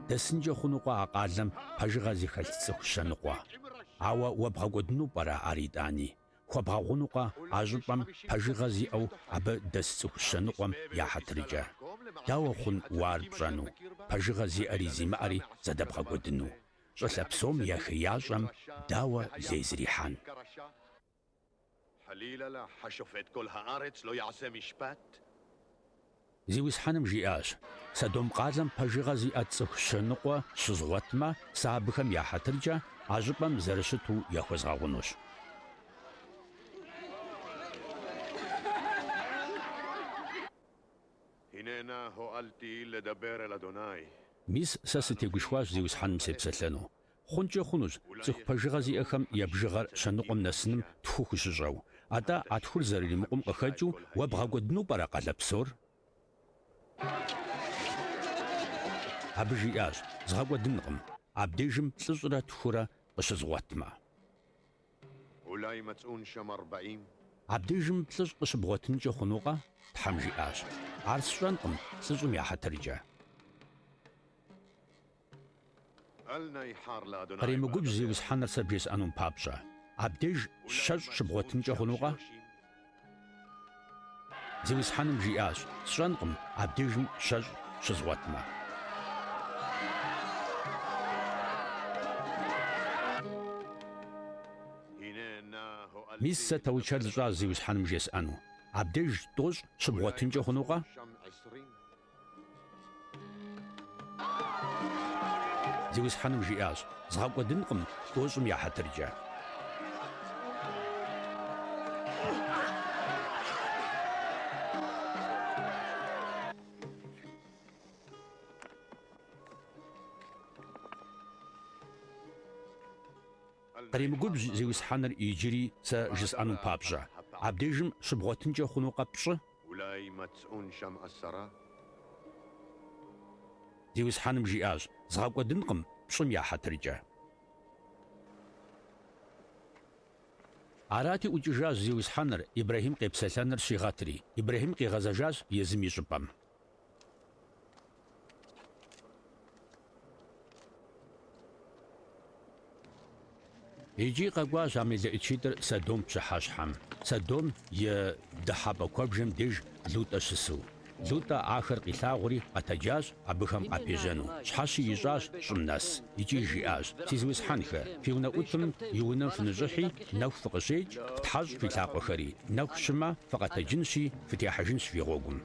Дэсынкӏэ хъунукъэ а къалэм пэжыгъэ зыхэлъ цӏыху щэ ныкъуэ? Ауэ уэ бгъэкӏуэдыну пӏэрэ ар итӏани? Хуэбгъэгъунукъэ а щӏыпӏэм пэжыгъэ зиӏэу абы дэс цӏыху щэ ныкъуэм я хьэтыркӏэ? Дауэ хъун уэ ар пщӏэну, пэжыгъэ зиӏэри зимыӏэри зэдэбгъэкӏуэдыну? Щӏылъэ псом я хеящӏэм дауэ лей зрихьэн? Зиусхьэным жиӏащ, Содом къалэм пэжыгъэ зиӏэ цӏыху щэ ныкъуэ щызгъуэтмэ, сэ абыхэм я хьэтыркӏэ а щӏыпӏэм зэрыщыту яхуэзгъэгъунущ. Мис сэ сытегушхуащ Зиусхьэным сепсэлъэну. Хъункӏэ хъунущ цӏыху пэжыгъэ зиӏэхэм я бжыгъэр щэ ныкъуэм нэсыным тху хущыщӏэу. Атӏэ а тхур зэрыримыкъум къыхэкӏыу уэ бгъэкӏуэдыну пӏэрэ къалэ псор? Абы жиӏащ, Згъэкӏуэдынкъым, абдежым плӏыщӏрэ тхурэ къыщызгъуэтмэ. Абдежым плӏыщӏ къыщыбгъуэтынкӏэ хъунукъэ? Тхьэм жиӏащ, Ар сщӏэнкъым плӏыщӏым я хьэтыркӏэ. Къремыгубжь Зиусхьэныр сэ бжесӏэнум папщӏэ. Абдеж щэщӏ щыбгъуэтынкӏэ хъунукъэ? Зиусхьэным жиӏащ, Сщӏэнкъым абдежым щэщӏ щызгъуэтмэ. Мис сэ таучэл сщӏащ Зиусхьэным жесӏэну. Абдеж тӏощӏ щыбгъуэтынкӏэ хъунукъэ? Зиусхьэным жиӏащ, Згъэкӏуэдынкъым тӏощӏым я хьэтыркӏэ. Къремыгубжь Зиусхьэныр иджыри сэ жысӏэнум папщӏэ. Абдежым щыбгъуэтынкӏэ хъунукъэ пщӏы? Зиусхьэным жиӏащ, Згъэкӏуэдынкъым пщӏым я хьэтыркӏэ. Арати, ӏукӏыжащ Зиусхьэныр, Ибрэхьим къепсэлъэныр щигъэтри. Ибрэхьим къигъэзэжащ езым и щӏыпӏэм. Икӏи къэкӏуащ а мелыӏычитӏыр Содом пщыхьэщхьэм, Содом и дыхьэпӏэ куэбжэм деж Лутӏэ щысу. Лутӏэ ахэр къилъагъури къэтэджащ абыхэм къапежьэну, щхьэщи ищӏащ щӏым нэс, икӏи жиӏащ, Си зиусхьэнхэ, фи унэӏутым и унэм фыныщӏыхьи, нэху фыкъыщекӏ, фтхьэщӏ фи лъакъуэхэри, нэху щымэ, фыкъэтэджынщи, фытехьэжынщ фи гъуэгум.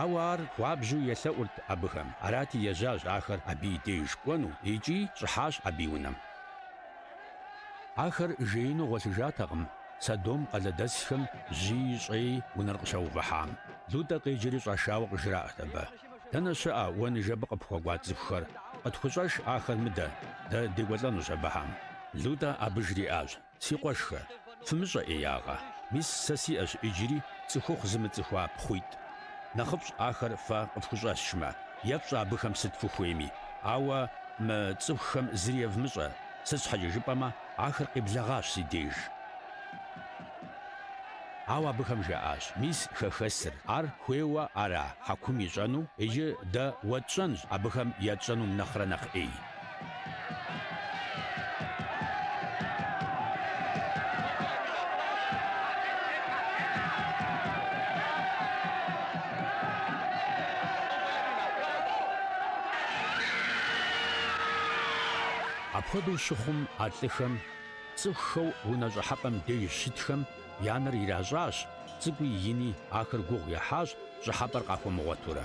Ауэ ар хуабжьу елъэӏурт абыхэм. Арати, ежьащ ахэр абы и деж кӏуэну икӏи щӏыхьащ абы и унэм. Ахэр жеину гъуэлъыжатэкъым, Содом къалэдэсхэм жьыи щӏэи унэр къыщаувыхьам. Лутӏэ къеджэри щӏашауэ къыжраӏэрт абы. Дэнэ щыӏэ уэ ныжэбэ къыпхуэкӏуа цӏыхухэр? Къытхущӏэш ахэр мыдэ, дэ декӏуэлӏэнущ абыхэм. Лутӏэ абы жриӏащ, Си къуэшхэ, фымыщӏэ ӏеягъэ. Мис сэ сиӏэщ иджыри цӏыхухъу зымыцӏыхуа пхъуитӏ. Нэхъыфӏщ ахэр фэ къыфхущӏэсшмэ, ефщӏэ абыхэм сыт фыхуейми. Ауэ мы цӏыхухэм зыри евмыщӏэ, сыт щхьэкӏэ жыпӏэмэ, ахэр къеблэгъащ си деж. Ауэ абыхэм жаӏащ, Мис хэхэсыр, ар хуейуэ ара хьэкум ищӏэну? Иджы дэ уэтщӏэнщ абыхэм етщӏэнум нэхърэ нэхъ ӏей. Апхуэдэу щыхъум, а лӏыхэм цӏыхухэу унэ щӏыхьэпӏэм деж щытхэм я нэр иращӏащ, цӏыкӏуи ини ахэр гугъу ехьащ щӏыхьэпӏэр къахуэмыгъуэтурэ.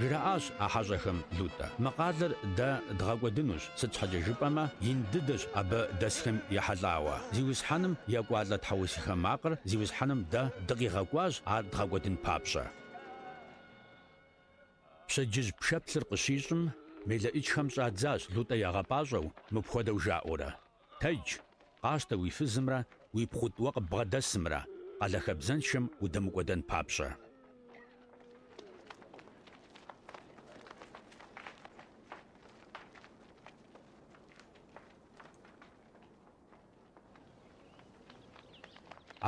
Жраӏащ а хьэщӏэхэм Лутӏэ. Мы къалэр дэ дгъэкӏуэдынущ, сыт щхьэкӏэ жыпӏэмэ, ин дыдэщ абы дэсхэм ехьэлӏауэ. Зиусхьэным екӏуалӏэ тхьэусыхэ макъыр Зиусхьэным дэ дыкъигъэкӏуащ ар дгъэкӏуэдын папщӏэ. Пщэдджыжь пшэплъыр къыщищӏым, мелыӏычхэм щӏадзащ Лутӏэ ягъэпӏащӏэу, мыпхуэдэу жаӏэурэ, Тэдж, къащтэ уи фызымрэ уи пхъутӏ уэ къыббгъэдэсымрэ, къалэ хабзэншэм удэмыкӏуэдэн папщӏэ.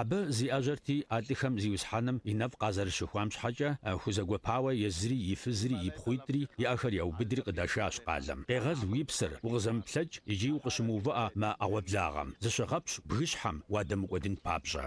Абы зиӏэжьэрти, а лӏыхэм Зиусхьэным и нэфӏ къазэрыщыхуам щхьэкӏэ, хузэгуэпауэ езыри, и фызри, и пхъуитӏри, и ӏэхэр яубыдри къыдашащ къалэм. Къегъэл уи псэр, укъызэмыплъэкӏ икӏи укъыщымыувыӏэ мы ӏэгъуэблагъэм. Зыщыгъэпщкӏу бгыщхьэм уадэмыкӏуэдын папщӏэ.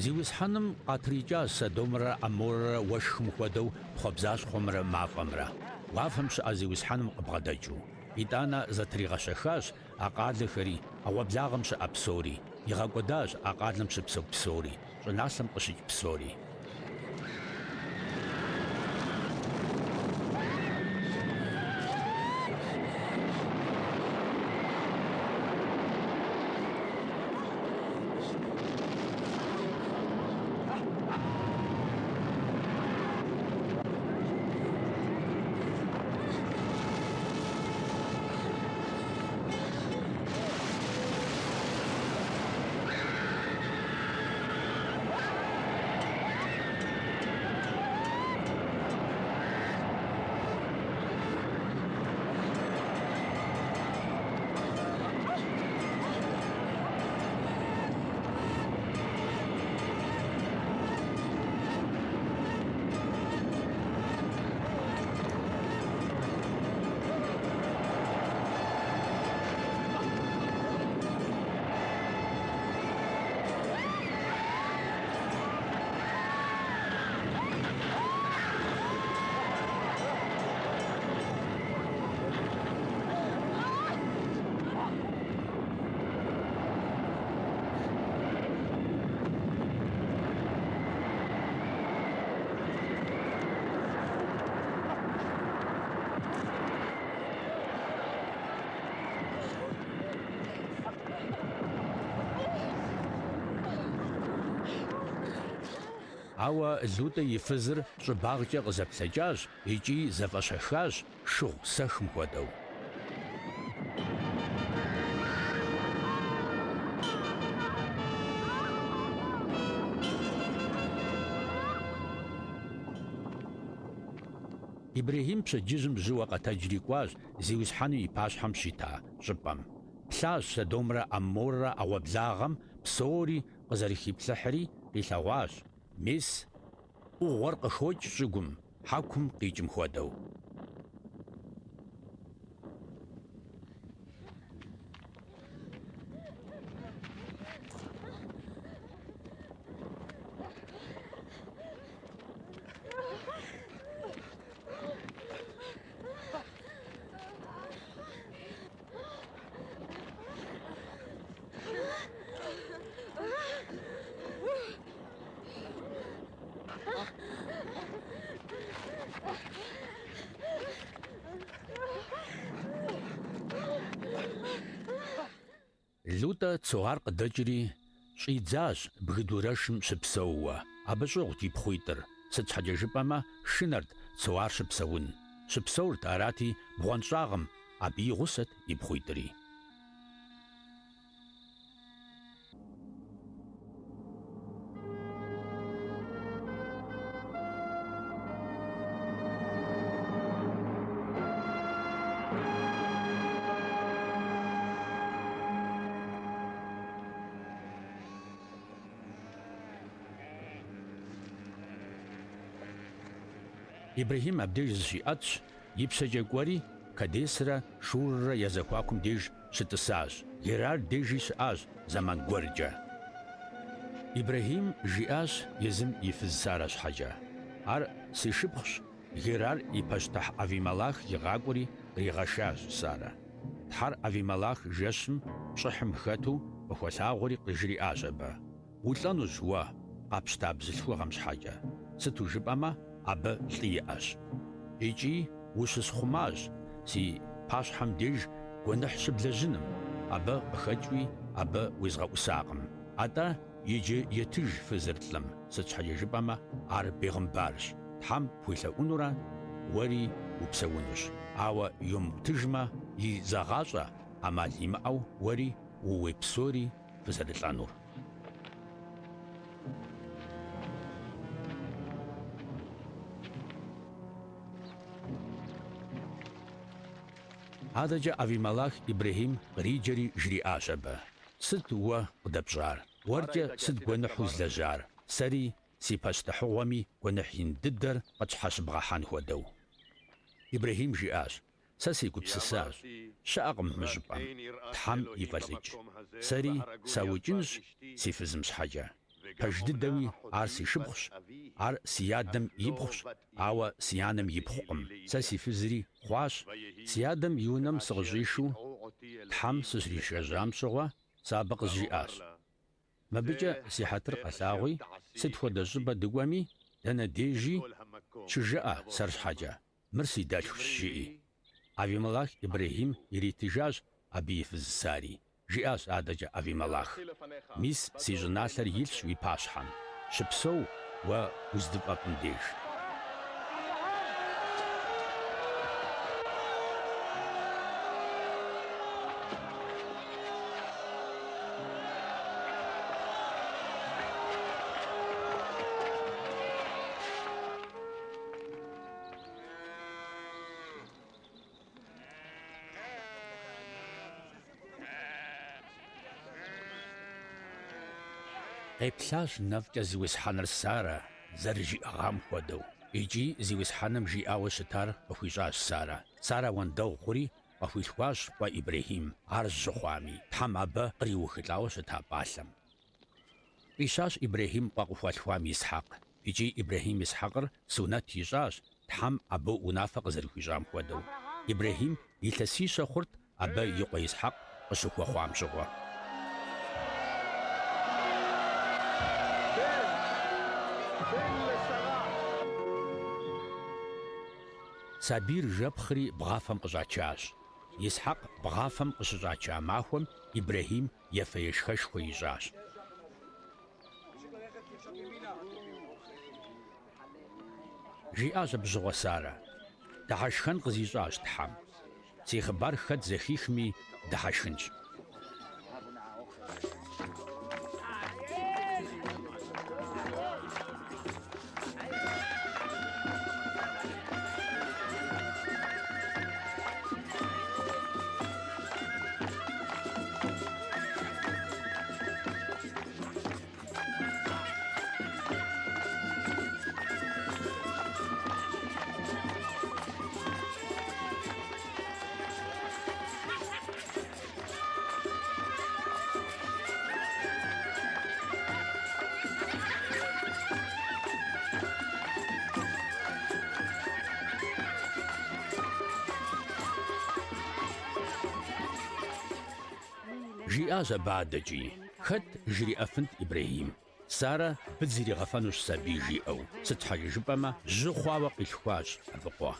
Зиусхьэным къатрикӏащ Содомрэ ӏаморрэ уэшхым хуэдэу тхъуэбзащхъуэмрэ мафӏэмрэ, уафэм щыӏэ Зиусхьэным къыбгъэдэкӏыу. Итӏанэ зэтригъэщэхащ а къалэхэри, ӏэгъуэблагъэм щыӏэ псори, игъэкӏуэдащ а къалэм щыпсэу псори, щӏыналъэм къыщыкӏ псори. Ауэ Лутӏэ и фызыр щӏыбагъкӏэ къызэплъэкӏащ икӏи зэфӏэщэхащ шыгъу сэхым хуэдэу. Ибрэхьим пщэдджыжьым жьыуэ къэтэджри кӏуащ Зиусхьэным и пащхьэм щита щӏыпӏэм. Плъащ Содомрэ ӏаморрэ ӏэгъуэблагъэм псори къызэрыхиплъыхьри къилъэгъуащ, мес, ӏугъуэр къыхокӏ щӏыгум, хьэкум къикӏым хуэдэу. Лутӏэ Цоар къыдэкӏри, щӏидзащ бгы дурэшым щыпсэууэ. Абы щӏыгъут и пхъуитӏыр, сыт щхьэкӏэ жыпӏэмэ, шынэрт Цоар щыпсэун. Щыпсэурт, арати, бгъуэнщӏагъым, абы и гъусэт и пхъуитӏри. Ибрэхьим абдеж зыщиӏэтщ, ипщэкӏэ кӏуэри, Кадесрэ Шуррэ я зэхуакум деж щытӏысащ, Герар дежи щыӏащ зэман гуэркӏэ. Ибрэхьим жиӏащ езым и фыз Сарэ щхьэкӏэ: Ар си шыпхъущ. Герар и пащтыхь Авималах игъакӏуэри къригъэшащ Сарэ. Тхьэр Авималах жэщым пщӏыхьым хэту къыхуэлъагъуэри къыжриӏащ абы: Улӏэнущ уэ къэпщта бзылъхугъэм щхьэкӏэ, сыту жыпӏэмэ абы лӏы иӏэщ. Икӏи ущысхъумащ си пащхьэм деж гуэныхь щыблэжьыным, абы къыхэкӏыуи абы уезгъэӏусакъым. Атӏэ иджы етыж фызыр лӏым, сыт щхьэкӏэ жыпӏэмэ ар бегъымбарщ, Тхьэм пхуелъэӏунурэ уэри упсэунущ. Ауэ йомытыжмэ, и зэгъащӏэ ӏэмал имыӏэу уэри ууей псори фызэрылӏэнур. Адэкӏэ Авималах Ибрэхьим къриджэри жриӏащ абы: Сыт уэ къыдэпщӏар? Уэркӏэ сыт гуэныхьу злэжьар? Сэри си пащтыхьыгъуэми гуэныхь ин дыдэр къытщхьэщыбгъэхьэн хуэдэу. Ибрэхьим жиӏащ: Сэ сегупсысащ, щыӏэкъым мы щӏыпӏэм Тхьэм и фӏэлӏыкӏ. Сэри саукӏынщ си фызым щхьэкӏэ. Пэж дыдэуи ар си шыпхъущ, ар си адэм ипхъущ, ауэ си анэм ипхъукъым. Сэ си фызри хъуащ. Си адэм и унэм сыкъыщӏишу Тхьэм сыщришэжьам щыгъуэ, сэ абы къызжиӏащ: Мыбыкӏэ си хьэтыр къэлъагъуи, сыт хуэдэ щӏыпӏэ дыкӏуэми, дэнэ дежи щыжыӏэ сэр щхьэкӏэ. Мыр си дэлъхущ, жыӏи. Авималах Ибрэхьим иритыжащ абы и фыз Сари. Жиӏащ адэкӏэ Авималах: Мис си щӏыналъэр илъщ уи пащхьэм. Щыпсэу уэ уздыфӏэфӏым деж. Къеплъащ нэфӏкӏэ Зиусхьэныр Сарэ зэрыжиӏэгъам хуэдэу. Икӏи Зиусхьэным жиӏауэ щытар къыхуищӏащ Сарэ. Сарэ уэндэгъу хъури, къыхуилъхуащ къуэ Ибрэхьим, ар жьы хъуами, Тхьэм абы къриухылӏауэ щыта пӏалъэм. Фӏищащ Ибрэхьим къуэ къыхуалъхуам Исхьэкъ. Икӏи Ибрэхьим Исхьэкъыр сунэт ищӏащ, Тхьэм абы унафэ къызэрыхуищӏам хуэдэу. Ибрэхьим илъэсищэ хъурт абы и къуэ Исхьэкъ къыщыхуэхъуам щыгъуэ. Сабийр жэпхъри бгъафэм къыщӏачащ. Исхьэкъ бгъафэм къыщыщӏача махуэм Ибрэхьим ефэ-ешхэшхуэ ищӏащ. Жиӏащ абы щыгъуэ Сарэ. Дыхьэшхэн къызищӏащ Тхьэм. Си хъыбар хэт зэхихми, дыхьэшхынщ. Жиӏащ абы адэкӏи, Хэт жриӏэфынт Ибрэхьим, Сарэ быдз иригъэфэнущ сабий жиӏэу, сыт щхьэкӏэ жыпӏэмэ, жьы хъуауэ къилъхуащ абы къуэ.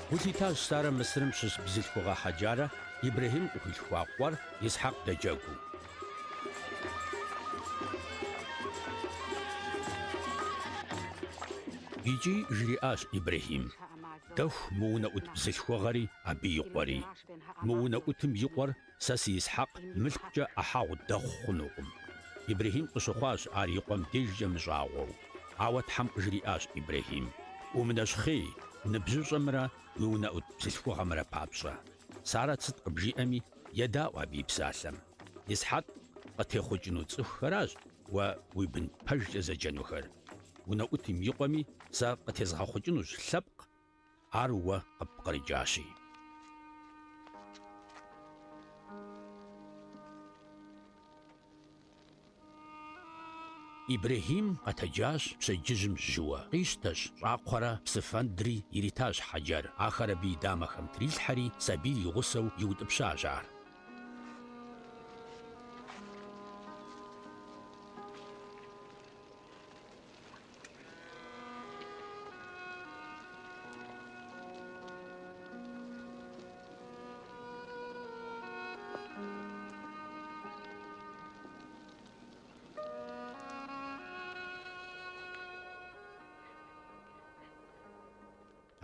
Гу лъитащ Сарэ Мысырым щыщ бзылъхугъэ Хьэджарэ Ибрэхьим къыхуилъхуа къуэр Исхьэкъ дэджэгуу. Икӏи жриӏащ Ибрэхьим, Дэху мы унэӏут бзылъхугъэри абы и къуэри. Мы унэӏутым и къуэр сэ си Исхьэкъ мылъкукӏэ ӏыхьэгъу дэхъу хъунукъым. Ибрэхьим къыщыхъуащ ар и къуэм дежкӏэ мыщӏагъуэу. Ауэ Тхьэм къыжриӏащ Ибрэхьим, Умынэщхъей ныбжьыщӏэмрэ уи унэӏут бзылъхугъэмрэ папщӏэ. Сарэ сыт къыбжиӏэми, едаӏуэ абы и псалъэм. Исхьэкъ къытехъукӏыну цӏыхухэращ уэ уи бын пэжкӏэ зэджэнухэр. Унэӏутым и къуэми сэ къытезгъэхъукӏынущ лъэпкъ, ар уэ къыппкърыкӏащи. Ибрэхьим къэтэджащ пщэдджыжьым жьыуэ, къищтэщ щӏакхъуэрэ псы фэндри иритащ Хьэджэр, ахэр абы и дамэхэм трилъхьэри, сабийр и гъусэу иутӏыпщащ ар.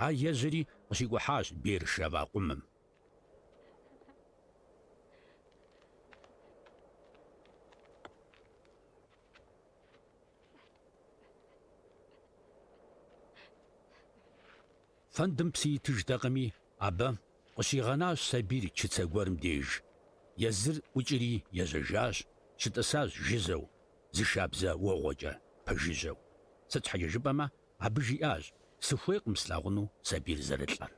Ар ежьэри къыщикӏухьащ Беэр-Шэва къумым. Фэндым псы итыжтэкъыми, абы къыщигъэнащ сабийр чыцэ гуэрым деж. Езыр ӏукӏри ежьэжащ, щытӏысащ жыжьэу, зы шабзэ уэгъуэкӏэ пэжыжьэу. Сыт щхьэкӏэ жыпӏэмэ, абы жиӏащ, Сыхуейкъым слъагъуну сабийр зэрылӏэр.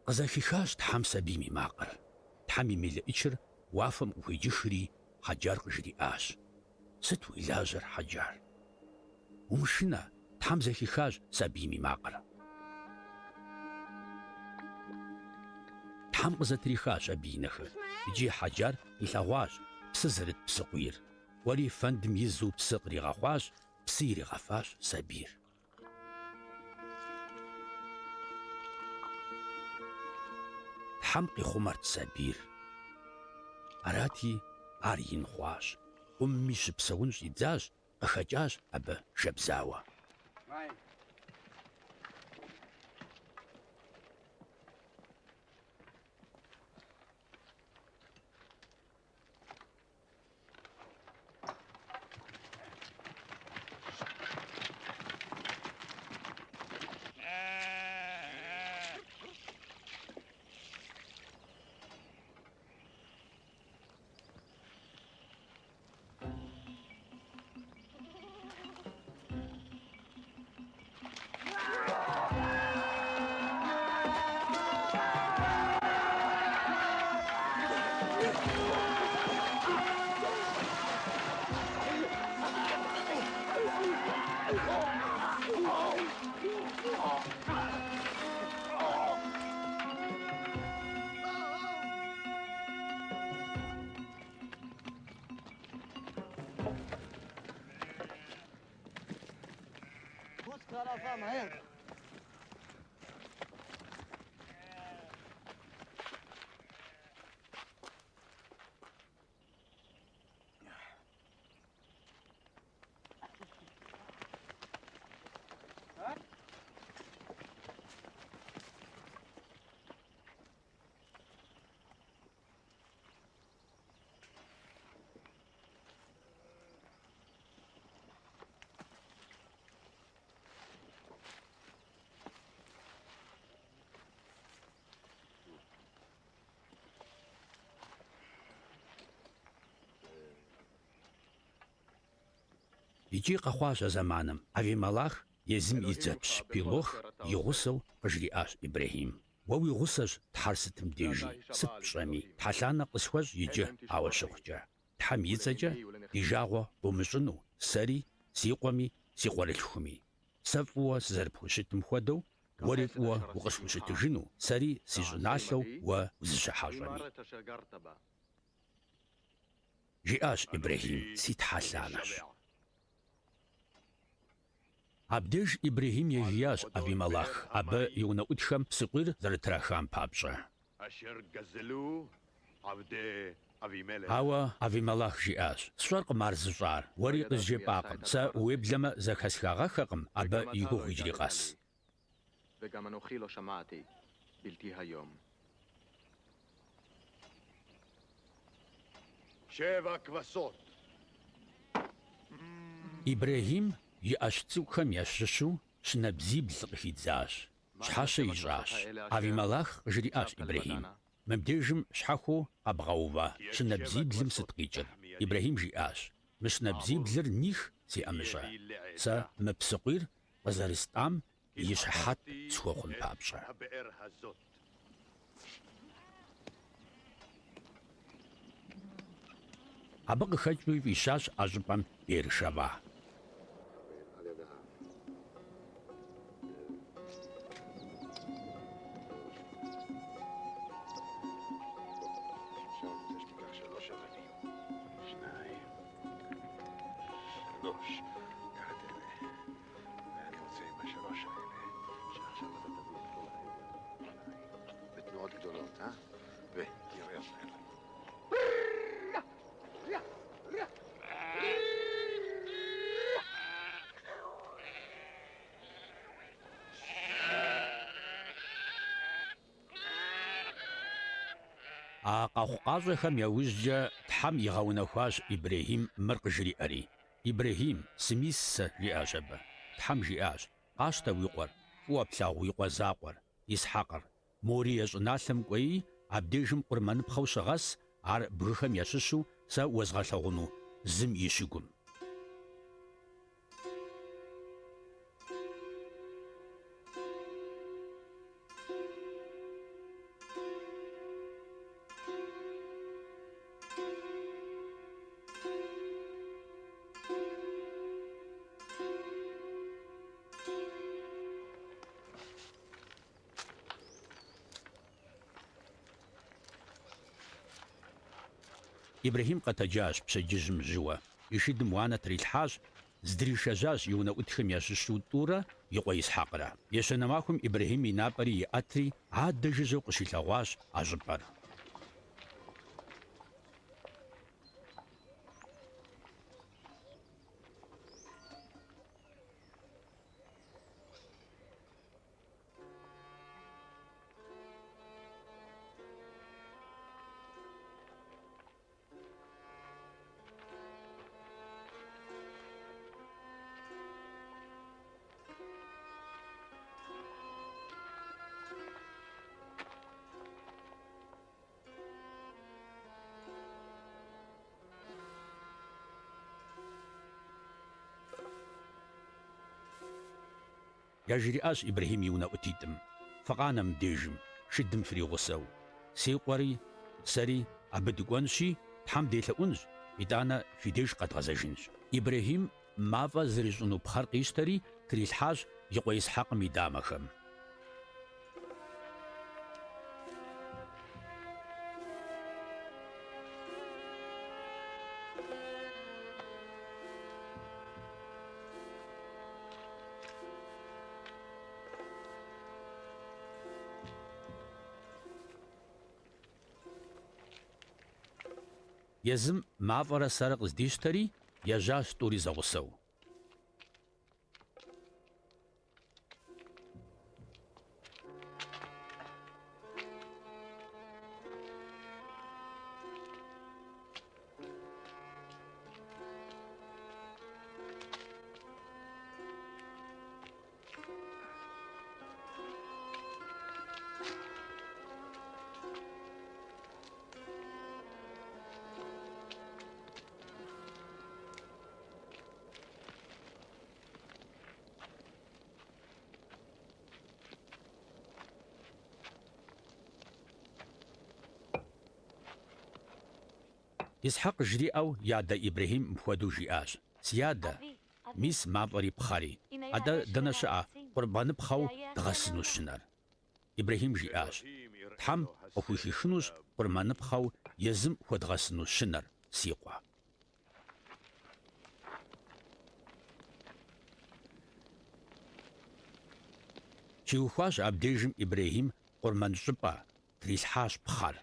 Къызэхихащ Тхьэм сабийм и макъыр. Тхьэм и мелыӏычыр уафэм къыхуеджыхри, Хьэджар къыжриӏащ, Сыт уи лажьэр, Хьэджар? Умышынэ, Тхьэм зэхихащ сабийм и макъыр. Тхьэм къызэтрихащ абы и нэхэр, икӏи Хьэджар илъэгъуащ псы зэрыт псыкъуийр. Кӏуэри фэндым изу псы къригъэхъуащ, псы иригъэфащ сабийр. Тхьэм къихъумэрт сабийр. Арати, ар ин хъуащ, къумми щыпсэун щӏидзащ, къыхэкӏащ абы шабзауэ. Икӏи къэхъуащ а зэманым Авималах езым и дзэпщ Пилох и гъусэу къыжриӏащ Ибрэхьим, Уэ уи гъусэщ Тхьэр сытым дежи, сыт пщӏэми, тхьэлъанэ къысхуэщӏ иджы ауэ щыхъукӏэ. Тхьэм и цӏэкӏэ ди жагъуэ къыумыщӏыну, сэри, си къуэми, си къуэрылъхуми. Сэ фӏыуэ сызэрыпхущытым хуэдэу, уэри фӏыуэ укъысхущытыжыну, сэри си щӏыналъэу уэ узыщыхьэщӏэми. Жиӏащ Ибрэхьим, Си тхьэлъанэщ. Абдеж Ибрэхьим егиящ Авимэлах, абы и унэӏутхэм псыкъуийр зэрытрахам папщӏэ. Ауэ Авимэлах жиӏащ, Сщӏэркъым ар зыщӏар, уэри къызжепӏакъым, сэ уеблэмэ зэхэсхагъэххэкъым абы и гугъу иджыри къэс. Ибрэхьим и ӏэщ цӏыкӏухэм ящыщу щынэбзибл къыхидзащ, щхьэщэ ищӏащ. Авимэлах къыжриӏащ Ибрэхьим, Мыбдежым щхьэхуэу къэбгъэува щынэбзиблым сыт къикӏыр? Ибрэхьим жиӏащ, Мы щынэбзиблыр них си ӏэмыщӏэ, сэ мы псыкъуийр къызэрыстӏам и щыхьэт схуэхъун папщӏэ. Абы къыхэкӏыуи фӏищащ а щӏыпӏэм Беэр-Шэва. А къэхъукъащӏэхэм я ужькӏэ Тхьэм игъэунэхуащ Ибрэхьим мыр къыжриӏэри, Ибрэхьим, сымис сэ, жиӏащ абы. Тхьэм жиӏащ, Къащтэ уи къуэр, фӏыуэ плъагъу уи къуэ закъуэр, Исхьэкъыр. Морие щӏыналъэм кӏуэи, абдежым къурмэныпхъэу щыгъэс, ар бгыхэм ящыщу сэ уэзгъэлъэгъуну зым и щыгум. Ибрэхьим къэтэджащ пщэдджыжьым жьыуэ, и шыдым уанэ трилъхьащ, здришэжьащ и унэӏутхэм ящыщу тӏурэ и къуэ Исхьэкърэ. Ещанэ махуэм Ибрэхьим и напӏэри иӏэтри, адэ жыжьэу къыщилъэгъуащ а щӏыпӏэр. Яжриӏащ Ибрэхьим и унэӏутитӏым, Фыкъанэ мыбдежым, шыдым фригъусэу. Си къуэри сэри абы дыкӏуэнщи, Тхьэм делъэӏунщ, итӏанэ фи деж къэдгъэзэжынщ. Ибрэхьим мафӏэ зэрищӏыну пхъэр къищтэри, трилъхьащ и къуэ Исхьэкъым и дамэхэм. Езым мафӏэрэ сэрэ къыздищтэри, ежьащ тӏури зэгъусэу. Исхьэкъ жриӏэу и адэ Ибрэхьим мыпхуэдэу жиӏащ, Си адэ, мис мафӏэри пхъэри, атӏэ дэнэ щыӏэ къурмэныпхъэу дгъэсыну щынэр? Ибрэхьим жиӏащ, Тхьэм къыхухихынущ къурмэныпхъэу езым хуэдгъэсыну щынэр, си къуэ. Щиухуащ абдежым Ибрэхьим къурмэн щӏыпӏэ, трилъхьащ пхъэр.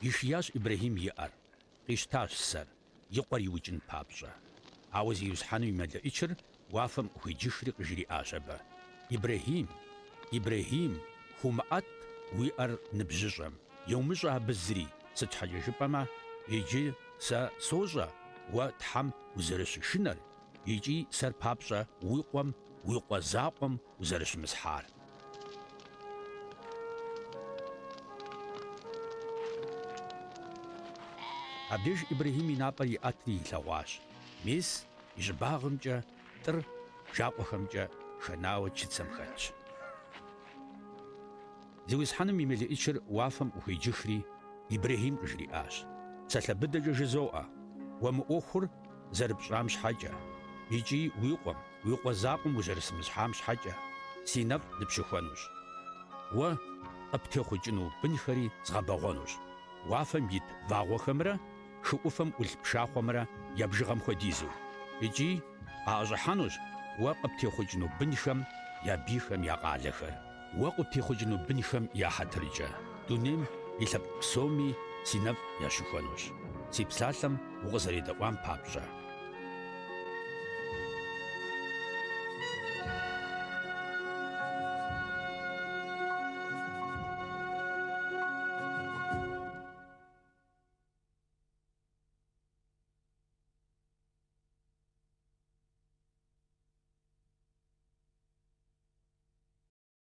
Ишиящ Ибрэхьим и ӏэр, къищтащ сэр, и къуэр иукӏын папщӏэ. Ауэ Зиусхьэным и мэлэӏычыр уафэм къыхуеджыхри къыжриӏащ абы, Ибрэхьим, Ибрэхьим, хуумыӏэт уи ӏэр ныбжьыщӏэм, йумыщӏэ абы зыри, сыт щхьэкӏэ жыпӏэмэ, иджы сэ сощӏэ уэ Тхьэм узэрыщышынэр икӏи сэр папщӏэ уи къуэм, уи къуэ закъуэм узэрыщымысхьар. Абдеж Ибрэхьим и напӏэр иӏэтри илъэгъуащ. Мес, и щӏыбагъымкӏэ тӏыр бжакъуэхэмкӏэ шэнауэ чыцэм хэтщ. Зиусхьэным и мелыӏычыр уафэм къыхуеджыхри, Ибрэхьим къыжриӏащ, Псалъэ быдэкӏэ жызоӏэ, уэ мы ӏуэхур зэрыпщӏам щхьэкӏэ, икӏи уи къуэм, уи къуэ закъуэм узэрыщымысхьам щхьэкӏэ, си нэфӏ ныпщыхуэнущ. Уэ къыптехъукӏыну бынхэри згъэбэгъуэнущ, уафэм ит вагъуэхэмрэ хы ӏуфэм ӏулъ пшахъуэмрэ я бжыгъэм хуэдизу, икӏи къаӏэщӏыхьэнущ уэ къыптехъукӏыну бынхэм я бийхэм я къалэхэр. Уэ къыптехъукӏыну бынхэм я хьэтыркӏэ, дунейм и лъэпкъ псоми си нэфӏ ящыхуэнущ, си псалъэм укъызэредэӏуам папщӏэ.